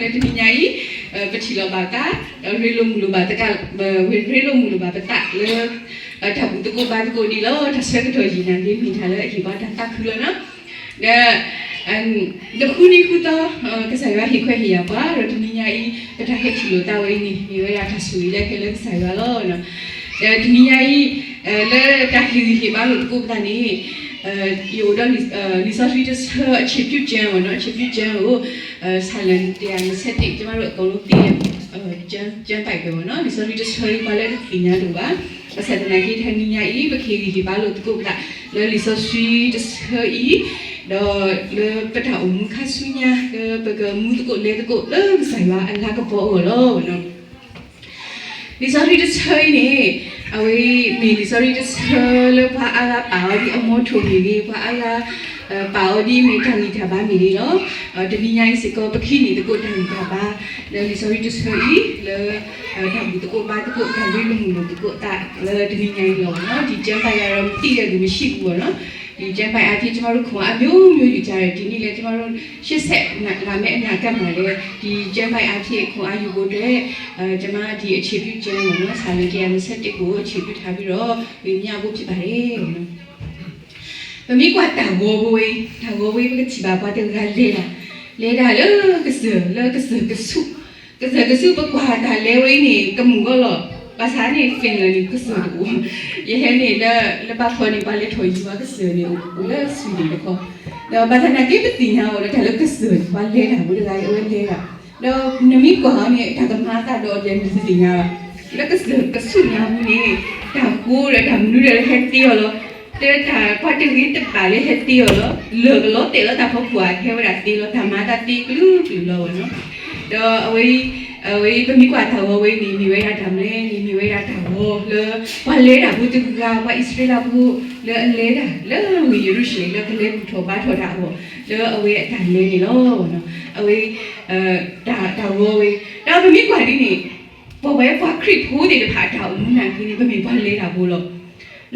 လၢတနံၤညါအံၤ ပထံၣ်လိာ်ဘၣ်သး ဒီးရ့လိာ်မုာ်လိာ်ဘၣ်သး ရ့လိာ်မုာ်လိာ်ဘၣ်ပသးလၢ တၢ်ဘူၣ်သကိးဘါသကိးဒ်လီၤ. တၢ်ဆၢကတီၢ်ယံာ်နာ်က့ မ့ၢ်တၢ်လၢအဟ့ၣ်ပှၤတၢ်သးခုလီၤနီၤ. ဒီး တဃုနံၤဃုသီ ကစၢ်ယွၤဟ့ၣ်ခွဲးဟ့ၣ်ယာ်ပှၤ ဒီးတနံၤညါအံၤ ပတၢ်ဟဲထံၣ်လိာ်သးဝဲအံၤန့ၣ် မ့ၢ်ဝဲဒၣ်တၢ်ဆိၣ်ဂ့ၤလၢဟဲလၢကစၢ်ယွၤလီၤ. ဒီးတနံၤညါအံၤ လၢတၢ်ဟ့ၣ်ဂံၢ်ဟ့ၣ်ဘါလိာ်သကိးပသးန့ၣ် ယအိၣ်ဒီး လံာ်စီဆှံတဆၢ အဆံးပျူၢ်ကၠၢ ပေါ့နော်, အဆံးပျူၢ်ကၠၢ အိၣ် ဆၢလၢတကယၤနစဲးတ့ၢ် ကျမတို့အကုန်လုံးသိတဲ့ ကျမ်းပိုဒ် ပေါ့နော်, လံာ်စီဆှံတဆၢအံၤ ပှၤလၢတသ့ၣ်ညါတအိၣ်ဘၣ်. ဘၣ်ဆၣ်သနာ်က့ တနံၤညါအံၤ ပကဟ့ၣ်ဂံၢ်ဟ့ၣ်ဘါလိာ်သကိးပသး လၢလံာ်စီဆှံတဆၢအံၤ ဒီးလၢပတၢ်အိၣ်မူခါဆူညါ လၢပကမူသကိးလဲၤသကိးလၢကစၢ်ယွၤအလၤကပီၤအဂီၢ်လီၤ. လံာ်စီဆှံတဆၢအံၤန့ၣ် အဝဲမ့ၢ်လံာ်စီဆှံတဆၢလၢပှၤအါဂၤပာ်အီၤဒ်အမီထိၣ်မ့ၢ်ဂ့ၤ, ပှၤအါဂၤ ပာ်အီၤဒ်မ့ၢ်တၢ်ဂံၢ်တၢ်ဘါမ့ၢ်ဂ့ၤလီၤ. တနံၤညါအံၤစ့ၢ်ကီး ပကဟံးန့ၢ်သကိးတၢ်ဂံၢ်တၢ်ဘါ လၢလံာ်စီဆှံတဆၢအံၤ လၢ တၢ်ဘူၣ်သကိးဘါသကိး တၢ်ရ့လိာ်မုာ်လိာ်သကိးအသး လၢတနံၤညါအံၤလီၤ. ဒီး ကျမ်းပိုဒ် အံၤ မ့ၢ်တံၢ်ဒီးဂ့ၤ မ့ၢ်ဆံးပူၤ ပေါ့နော်, ဒီး ကျမ်းပိုဒ် အါဖြင့် ကျမတို့ ခွန်အား မျိုးမျိုးယူကြတယ်, ဒီနေ့လည်း ကျမတို့ ရှေ့ဆက်လာမယ့်အနာဂတ်မှာလည်း ဒီ ကျမ်းပိုဒ် အါဖြင့် ခွန်အားယူဖို့အတွက် ကျမ ဒီ အဆံးပျူၢ်ကၠၢ ပေါ့နော်, ဆၢလၢ တကယၤနစဲးတ့ၢ် ကို အခြေပြုထားပြီးတော့ ဝေမျှဖို့ဖြစ်ပါတယ်. ပမ့ၢ်ကွၢ်တၢ်ဂီၤဝဲ, တၢ်ဂီၤဝဲ ပကထံၣ်ဘၣ်ပှၤတဂၤလဲၤတၢ်, လဲၤတၢ်လၢကစၢၢ်, လၢကစၢၢ်ကဆူး, ကစၢၢ်ကဆူး ပကွၢ်တၢ်လဲၤဝဲအံၤန့ၣ် ကမုာ်ဂီၢ်လီၤ. ဘၣ်ဆၣ်န့ၣ် Finland န့ၣ် ကစၢၢ်တအိၣ်, ယဟဲန့ၣ်လၢ လၢဘၣ်ဖီန့ၣ် ပှၤလဲၤထီၣ်ယံၤဝဲကစၢၢ်န့ၣ် အိၣ်လၢ Sweden တခီ, ဒီးဘၣ်ဆၣ်သနာ်က့ ပသ့ၣ်ညါအီၤလၢတၢ်လၢကစၢၢ်န့ၣ် ပှၤလဲၤတၢ်ဖိတဂၤအံၤ အဝဲလဲၤတၢ်, ဒီးနမ့ၢ်ကွၢ်အီၤန့ၣ် တၢ်ကမၤအသးဒီးအီၤဒ်လဲၣ် နတသ့ၣ်ညါဘၣ်. လၢကစၢၢ်ကဆူးညါပူၤန့ၣ် တၢ်ဃိဒီးတၢ်မနုၤဒီးလၢဟဲသ့အီၤလီၤ. တၢ်ပှၤတဂ့ၤတဘၣ်လၢဟဲသ့အီၤလီၤ. လၢၢ်ကလီၤတဲာ်လီၤတၢ်ဖီခိၣ်ဧါ ဟဲဝဲဒၣ်သ့လီၤ. တၢ်မၤအသးသ့ကလုာ်ကလုာ်လီၤ ပေါ့နော်. ဒီးအဝဲ အဝဲ ပမ့ၢ်ကွၢ်တၢ်ဂီၤဝဲန့ၣ် မ့ၢ်ဝဲဒၣ်တၢ်မနုၤလဲၣ်န့ၣ် မ့ၢ်ဝဲဒၣ်တၢ်ဂီၤလၢ ပှၤလဲၤတၢ်ဖိတဂၤ ပှၤအံၣ်စရ့လးဖိ လၢအလဲၤတၢ်လၢဝ့ၢ်ယရူၤၡလ့ၣ် လၢကလဲၤဘူၣ်ထီၣ်ဘါထီၣ်တၢ်အဂီၢ် လၢအဝဲအတၢ်လဲၤန့ၣ်လီၤ. အဝဲ တၢ်ဂီၤဝဲ, ဒီးပမ့ၢ်ကွၢ်ဒ်န့ၣ် ပဝဲပှၤခရံာ်ဖိသ့ၣ်တဖၣ် အတၢ်အိၣ်မူနာ်က့န့ၣ် ပမ့ၢ်ပှၤလဲၤတၢ်ဖိလီၤ.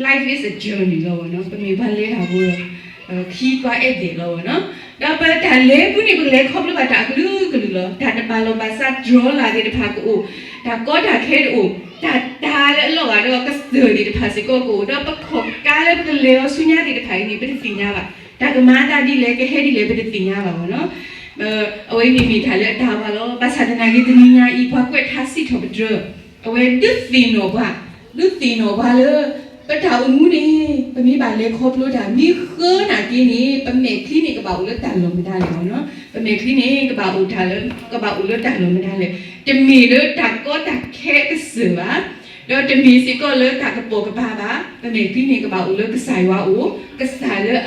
Life is a journey လီၤ ပေါ့နော်, ပမ့ၢ်ပှၤလဲၤတၢ်ဖိလီၤ. ခံသွားဧည့်သည် လီၤ ပေါ့နော်. ဒီးပတၢ်လဲၤပူၤန့ၣ် ပကလဲၤခီဖျိဘၣ်တၢ်အကလုာ်ကလုာ်လီၤ. တၢ်တဘၣ်လီၢ်ဘၣ်စး ဒြီလၢ် သ့ၣ်တဖၣ်ကအိၣ်, တၢ်ကီတၢ်ခဲတအိၣ်, တၢ်တၤလၢအလီၤဂာ်ဒီးကစၢၢ်သ့ၣ်တဖၣ်စ့ၢ်ကီးကအိၣ်, ဒီးပခီၣ်ကါလၢပကလဲၤအီၤဆူညါသ့ၣ်တဖၣ်အံၤန့ၣ် ပတသ့ၣ်ညါဘၣ်. တၢ်ကမၤအသးဒ်လဲၣ် ကဟဲဒ်လဲၣ် ပတသ့ၣ်ညါဘၣ် ပေါ့နော်. အဝဲန့ၣ်မ့ၢ်တၢ်လၢအတၢ်ဝၤလီၤ. ဘၣ်ဆၣ်သနာ်က့ တနံၤညါအံၤ ပှၤကွဲးထါစံးထီၣ်ပတြၢၤ အဝဲဒုးသ့ၣ်နီၣ်ပှၤ, ဒုးသ့ၣ်နီၣ်ပှၤလၢ ပတၢ်အိၣ်မူန့ၣ် ပမ့ၢ်ဘၣ်လဲၤခီဖျိတၢ် မ့ၢ်ဃၢနာ်က့န့ၣ် ပမဲာ်ချံန့ၣ် ကဘၣ်အိၣ်လၢတၢ်လီၢ်မတၤလဲၣ် ပေါ့နော်. ပမဲာ်ချံန့ၣ် ကဘၣ်အိၣ်တၢ်လၢ ကဘၣ်အိၣ်လၢတၢ်လီၢ်မတၤလဲၣ်. တမ့ၢ်လၢတၢ်ကီတၢ်ခဲအကစၢၢ်ဘၣ်, ဒီးတမ့ၢ်စ့ၢ်ကီးလၢတၢ်ကပိာ်ကပၤဘၣ်. ပမဲာ်ချံန့ၣ် ကဘၣ်အိၣ်လၢကစၢ်ယွၤအအိၣ်, ကစၢ်လၢ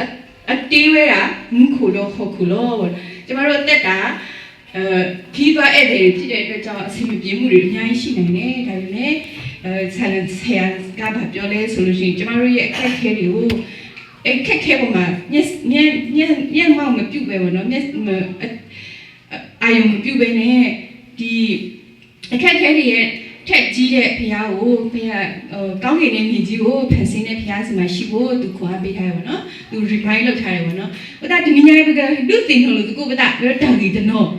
အတ့ဝဲဒၣ် မူခိၣ်ဒီးဟီၣ်ခိၣ်လီၤ. ကျမတို့အသက်တာ ခရီးသွားဧည့်သည်တွေ ဖြစ်တဲ့အတွက်ကြောင့် အဆင်မပြေမှုတွေ အများကြီးရှိနိုင်တယ်. ဒါပေမဲ့ ဆရာက ဘာပြောလဲဆိုလို့ရှိရင် ကျမတို့ရဲ့အခက်အခဲတွေကို အခက်အခဲပေါ်မှာ မျက်မျက်မျက်မျက်မှောက်မပြုတ်ပဲပေါ့နော်မျက်မအာရုံမပြုတ်ပဲနဲ့ဒီအခက်အခဲတွေရဲ့ထက်ကြီးတဲ့ဘုရားကိုဘုရားကောင်းကင်နဲ့မြေကြီးကိုဖန်ဆင်းတဲ့ဘုရားစီမှာရှိဖို့သူခွန်အားပေးထားတယ်ပေါ့နော်သူ remind လုပ်ထားတယ်ပေါ့နော်ဝတ္တတနည်းအားဖြင့်ဒုသင်တော်လို့သကိုပသလၢတၢ်ဂီတနီၤ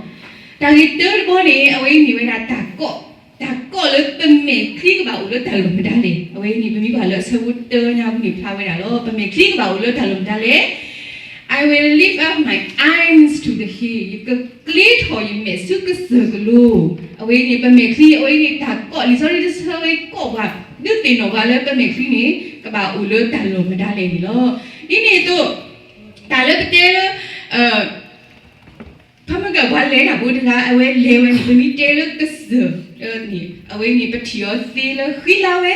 တၢ်ဂ့ၤတၢတဘီန့ၣ် အဝဲအံၤမ့ၢ်ဝဲဒၣ်တၢ်ကိး, တၢ်ကိးလၢပမဲာ်ချံကဘၣ်အိၣ်လၢတၢ်လီၢ်မတၤလဲၣ်. အဝဲအံၤန့ၣ် ပမ့ၢ်ကွၢ်လၢအဆၢဖိတၢညါပူၤန့ၣ် ဖျါဝဲဒၣ်လီၤ. ပမဲာ်ချံကဘၣ်အိၣ်လၢတၢ်လီၢ်မတၤလဲၣ်. I will lift up my eyes to the hill. ယကကျ့ထီၣ်ယမဲာ်ဆူကစၢၢ်ကလိၤ. အဝဲအံၤန့ၣ် ပမဲာ်ချံ အဝဲအံၤန့ၣ် တၢ်ကိး လံာ်စီဆှံတဆၢဝဲကိးပှၤ ဒုးသ့ၣ်နီၣ်ပှၤလၢပမဲာ်ချံန့ၣ် ကဘၣ်အိၣ်လၢတၢ်လီၢ်မတၤလဲၣ်န့ၣ်လီၤ. ဒ်န့ၣ်အသိး တၢ်လၢပတဲလၢ ဖဲမ့ၢ်ကပှၤလဲၤတၢ်ဖိတဂၤ အဝဲလဲၤဝဲန့ၣ် ပမ့ၢ်တဲလၢကစၢၢ်န့ၣ် အဝဲန့ၣ် ပထံၣ်အီၤသ့လၢဃံလၤဝဲ,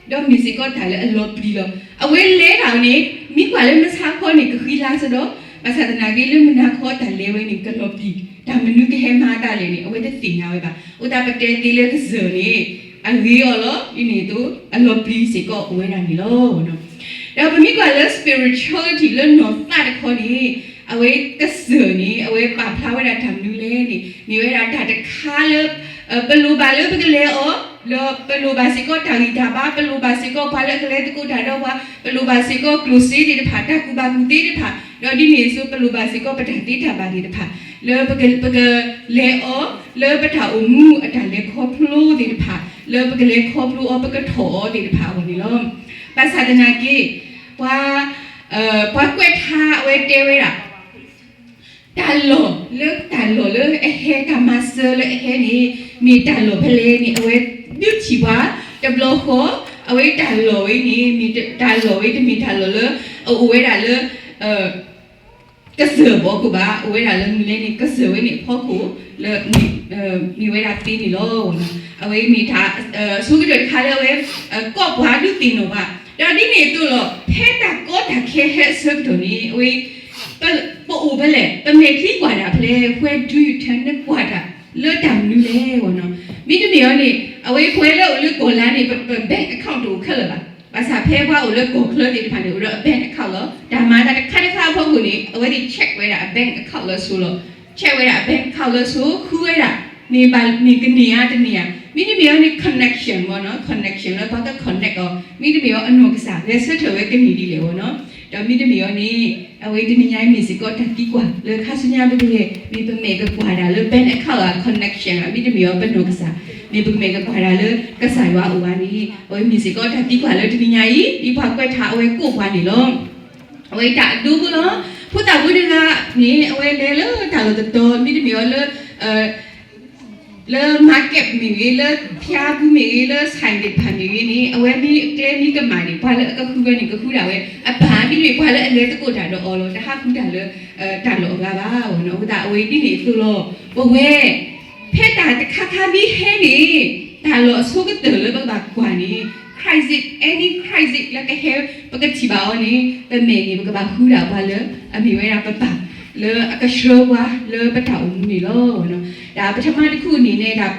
ဒီးမ့ၢ်စ့ၢ်ကီးတၢ်လၢအလီၤပျံၤလီၤ. အဝဲလဲၤတၢ်န့ၣ် မ့ၢ်ကွၢ်လၢမဆါခီန့ၣ် ကဃံလၤစ့ၢ်ဒီး ဘၣ်ဆၣ်သနာ်က့လၢမုၢ်နၤခီတၢ်လဲၤဝဲန့ၣ် ကလီၤပျံၤ, တၢ်မနုၤကဟဲမၤတၢ်လဲၣ်န့ၣ် အဝဲတသ့ၣ်ညါဝဲဘၣ်. အဃိသတးပတဲသ့လၢကစၢၢ်န့ၣ် အဂ့ၤအီၤလီၤ. ဒ်န့ၣ်အသိး အလီၤပျံၤစ့ၢ်ကီးအိၣ်ဝဲဒၣ်န့ၣ်လီၤ. ဒီးပမ့ၢ်ကွၢ်လၢ spirituality လၢနီၢ်သးတခီန့ၣ် အဝဲကစၢၢ်န့ၣ် အဝဲပာ်ဖျါဝဲဒၣ်တၢ်မနုၤလဲၣ်န့ၣ် မ့ၢ်ဝဲဒၣ်တၢ်တခါလၢ ပလိၣ်ဘၣ်လၢပကလဲၤအီၤ, ဒီးပလိၣ်ဘၣ်စ့ၢ်ကီးတၢ်ဂံၢ်တၢ်ဘါ, ပလိၣ်ဘၣ်စ့ၢ်ကီးပှၤလၢအကလဲၤသကိးတၢ်ဒီးပှၤ, ပလိၣ်ဘၣ်စ့ၢ်ကီးကျိၣ်စ့သ့ၣ်တဖၣ်, တၢ်ကူၣ်ဘၣ်ကူၣ်သ့သ့ၣ်တဖၣ်, ဒီးဒ်န့ၣ်အသိး ပလိၣ်ဘၣ်စ့ၢ်ကီးပတၢ်သ့တၢ်ဘၣ်သ့ၣ်တဖၣ် လၢပက ပကလဲၤအီၤ လၢပတၢ်အိၣ်မူအတၢ်လဲၤခီဖျိသ့ၣ်တဖၣ် လၢပကလဲၤခီဖျိအီၤ ပကထီၣ်အီၤသ့ၣ်တဖၣ်အဂီၢ်န့ၣ်လီၤ. ဘၣ်ဆၣ်သနာ်က့ ပှၤ ပှၤကွဲးထါအဝဲတဲဝဲဒၣ် တၢ်လီၢ်လၢ တၢ်လီၢ်လၢအဟဲ တၢ်မၤစၢၤလၢအဟဲန့ၣ် မ့ၢ်တၢ်လီၢ်ဖဲလဲၣ်န့ၣ် အဝဲဒုးထံၣ်ပှၤတဘျီဃီ အဝဲတၢ်လီၢ်ဝဲန့ၣ် မ့ၢ်တၢ်လီၢ်ဝဲတမ့ၢ်တၢ်လီၢ်လၢ အအိၣ်ဝဲဒၣ်လၢ ကစၢၢ်ဘီကဘၣ် အိၣ်ဝဲဒၣ်လၢမနုၤလဲၣ်န့ၣ် ကစၢၢ်ဝဲန့ၣ်အဖီခိၣ်လၢ မ့ၢ်ဝဲဒၣ်သ့န့ၣ်လီၤ. အဝဲမ့ၢ်တၢ် ဆိကတၢၢ်တခါလၢအဝဲ ကိးပှၤဒုးသ့ၣ်နီၣ်ဘၣ် ဒီးဒ်န့ၣ်အသိးလီၤ ဖဲတၢ်ကီတၢ်ခဲဟဲအဆၢကတီၢ်န့ၣ် အဝဲ ပအိၣ်ဖဲလဲၣ် ပမဲာ်ချံကွၢ်တၢ်ဖဲလဲၣ် where do you turn နကွၢ်တၢ်လၢတၢ်မနုၤလဲၣ်ဝဲနီၤ. မ့တမ့ၢ်အီၤန့ၣ် အဝဲပှၤလၢအိၣ်လၢကီၢ်လါန့ၣ် ပ bank account တအိၣ်ခဲလၢာ်ဘၣ်. ဘၣ်ဆၣ်ဖဲပှၤအိၣ်လၢကီၢ်ချၢသ့ၣ်တဖၣ်န့ၣ် အိၣ်ဒီးအ bank account လီၤ. တၢ်မၤတၢ်တခါတခါအဖီခိၣ်န့ၣ် အဝဲသ့ၣ် check ဝဲဒၣ်အ bank account လၢစိၤလီၤ. check ဝဲဒၣ်အ bank account လၢစိၤ ဃုဝဲဒၣ် မ့ၢ်ဘၣ်မ့ၢ်ကန့ၢ်ဧါတန့ၢ်ဧါ. မ့တမ့ၢ်အီၤန့ၣ် connection မ့ၢ်နီၤ connection လၢပှၤက connect အီၤ မ့တမ့ၢ်အီၤအနီၢ်ကစၢ် ဂဲၤဆၢထၢၣ်ဝဲကန့ၢ်ဒ်လဲၣ်ဝဲနီၤ. ဒီးမ့တမ့ၢ်အီၤန့ၣ် အဝဲတနံၤညါအံၤမ့ၢ်စ့ၢ်ကီးတၢ်သံကွၢ်လၢခါဆူညါပကလဲၤ မ့ၢ်ပမဲာ်ကကွၢ်တၢ်လၢ bank account အ connection ဧါ မ့တမ့ၢ်အီၤပနီၢ်ကစၢ် မ့ၢ်ပကမဲာ်ကကွၢ်တၢ်လၢကစၢ်ယွၤအအိၣ်ဧါန့ၣ် အဝဲမ့ၢ်စ့ၢ်ကီးတၢ်သံကွၢ်လၢတနံၤညါအံၤ ဒ်ပှၤကွဲးထါအဝဲကိးပှၤန့ၣ်လီၤ. အဝဲတၢ်အဒိပူၤလီၤ. ဖိသၣ်ဖိတဂၤန့ၣ် အဝဲလဲၤလၢတၢ်လီၢ်တတီၤ မ့တမ့ၢ်အီၤလၢ လၢ market မ့ၢ်ဂ့ၤ လၢဖၠါပူၤမ့ၢ်ဂ့ၤ လၢ ဆိုင် သ့ၣ်တဖၣ်မ့ၢ်ဂ့ၤန့ၣ် အဝဲမ့ၢ်အကျဲမ့ၢ်ကမၣ်န့ၣ် ပှၤလၢအကဃုဝဲန့ၣ် ကဃုဒၣ်ဝဲ အပၢ်မ့တမ့ၢ်ပှၤလၢအလဲၤသကိးတၢ်ဒီးအီၤလီၤ. တဟးဃုတၢ်လၢ တၢ်လီၢ်အဂၤဘၣ်ဝဲနီၤ. အဃိသတးအဝဲဒ်န့ၣ်အသိးလီၤ. ပဝဲ ဖဲတၢ်တခါခါမ့ၢ်ဟဲန့ၣ် တၢ်လီၢ်အဆိကတၢၢ်လၢပကဘၣ်ကွၢ်န့ၣ် crisis, any crisis လၢကဟဲ ပကထံၣ်ဘၣ်အီၤန့ၣ် ပမဲာ်န့ၣ် ပကဘၣ်ဃုဒၣ်ပှၤလၢ အမ့ၢ်ဝဲဒၣ်ပပၢ် လၢအကဆှၢပှၤလၢပတၢ်အိၣ်မူန့ၣ်လီၤ. တၢ်ပထမတခူၣ်န့ၣ်န့ၣ် တၢ်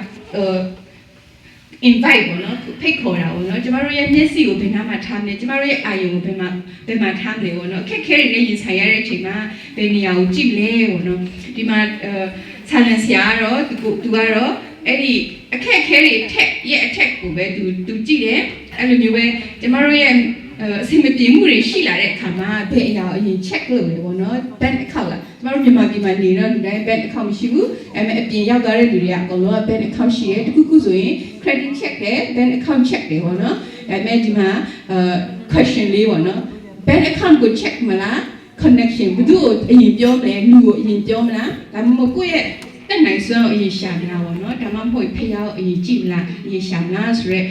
invite ဝဲနီၤ ဖိတ်ခေါ်တၢ်ဝဲနီၤ. ကျမတို့ရဲ့မျက်စိကို ဘယ်နားမှာထားမလဲ, ကျမတို့ရဲ့အာရုံကို ဘယ်မှာထားမလဲဝဲနီၤ. အခက်အခဲတွေနဲ့ရင်ဆိုင်ရတဲ့အချိန်မှာ ဘယ်နေရာကိုကြည့်မလဲဝဲနီၤ. ဒီမှာ ဆရာနဲ့ဆရာကတော့ သူက သူကတော့ အဲ့ဒီအခက်အခဲတွေအထက် ရဲ့အထက်ကိုပဲ သူ သူကြည့်တယ်. အဲ့လိုမျိုးပဲ ကျမတို့ရဲ့ အဆင်မပြေမှုတွေရှိလာတဲ့အခါမှာ ဘယ်အရာကိုအရင် check လုပ်လဲပေါ့နော်. Bank account လား. ကျမတို့မြန်မာပြည်မှာနေတော့ လူတိုင်း bank account မရှိဘူး. ဒါပေမဲ့ အပြင်ရောက်သွားတဲ့လူတွေကအကုန်လုံးက bank account ရှိတယ်. တခုခုဆိုရင် credit check တယ်, bank account check တယ်ပေါ့နော်. ဒါပေမဲ့ ဒီမှာ question လေးပေါ့နော်. Bank account ကို check မလား, connection ဘယ်သူ့ကိုအရင်ပြောမလဲ, လူကိုအရင်ပြောမလား, ဒါမှမဟုတ်ကိုယ့်ရဲ့တတ်နိုင်စွမ်းကိုအရင်ရှာမလားပေါ့နော်. ဒါမှမဟုတ်ဘုရားကိုအရင်ကြည့်မလား, အရင်ရှာမလားဆိုတဲ့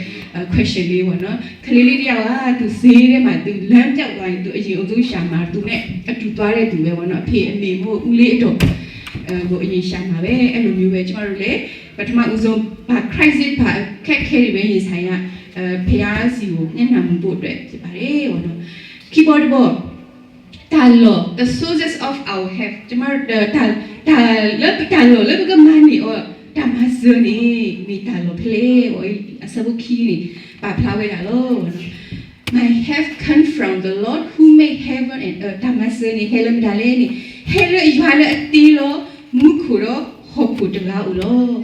question လေးပေါ့နော်. ကလေးလေးတစ်ယောက်က သူဈေးထဲမှာ သူလမ်းပျောက်သွားရင် သူအရင်ဦးဆုံးရှာမှာ သူနဲ့အတူသွားတဲ့သူပဲပေါ့နော်. အဖေအမေမို့ဦးလေးအတော်ကိုအရင်ရှာမှာပဲ. အဲ့လိုမျိုးပဲ ကျမတို့လည်း ပထမဦးဆုံး ဘာ crisis ဘာအခက်အခဲတွေပဲရင်ဆိုင်ရ ဘုရားဆီကိုမျက်နှာမူဖို့အတွက်ဖြစ်ပါတယ်ပေါ့နော်. ခံဘီတဘီ တၢ်လီၢ် the sources of our help ကျမတို့ တၢ် တၢ်လၢ တၢ်လီၢ်လၢပကမၤန့ၢ်အီၤ တၢ်မၤစၢၤန့ၣ် မ့ၢ်တၢ်လီၢ်ဖဲလဲၣ် အဆၢဖိခံန့ၣ် ပာ်ဖျါဝဲဒၣ်လီၤ. My help come from the Lord who made heaven and earth. တၢ်မၤစၢၤန့ၣ် ဟဲလၢမတၤလဲၣ်န့ၣ် ဟဲလၢယွၤလၢအတ့လီၤ မူခိၣ်ဒီးဟီၣ်ခိၣ်တဂၤဧိၤလီၤ.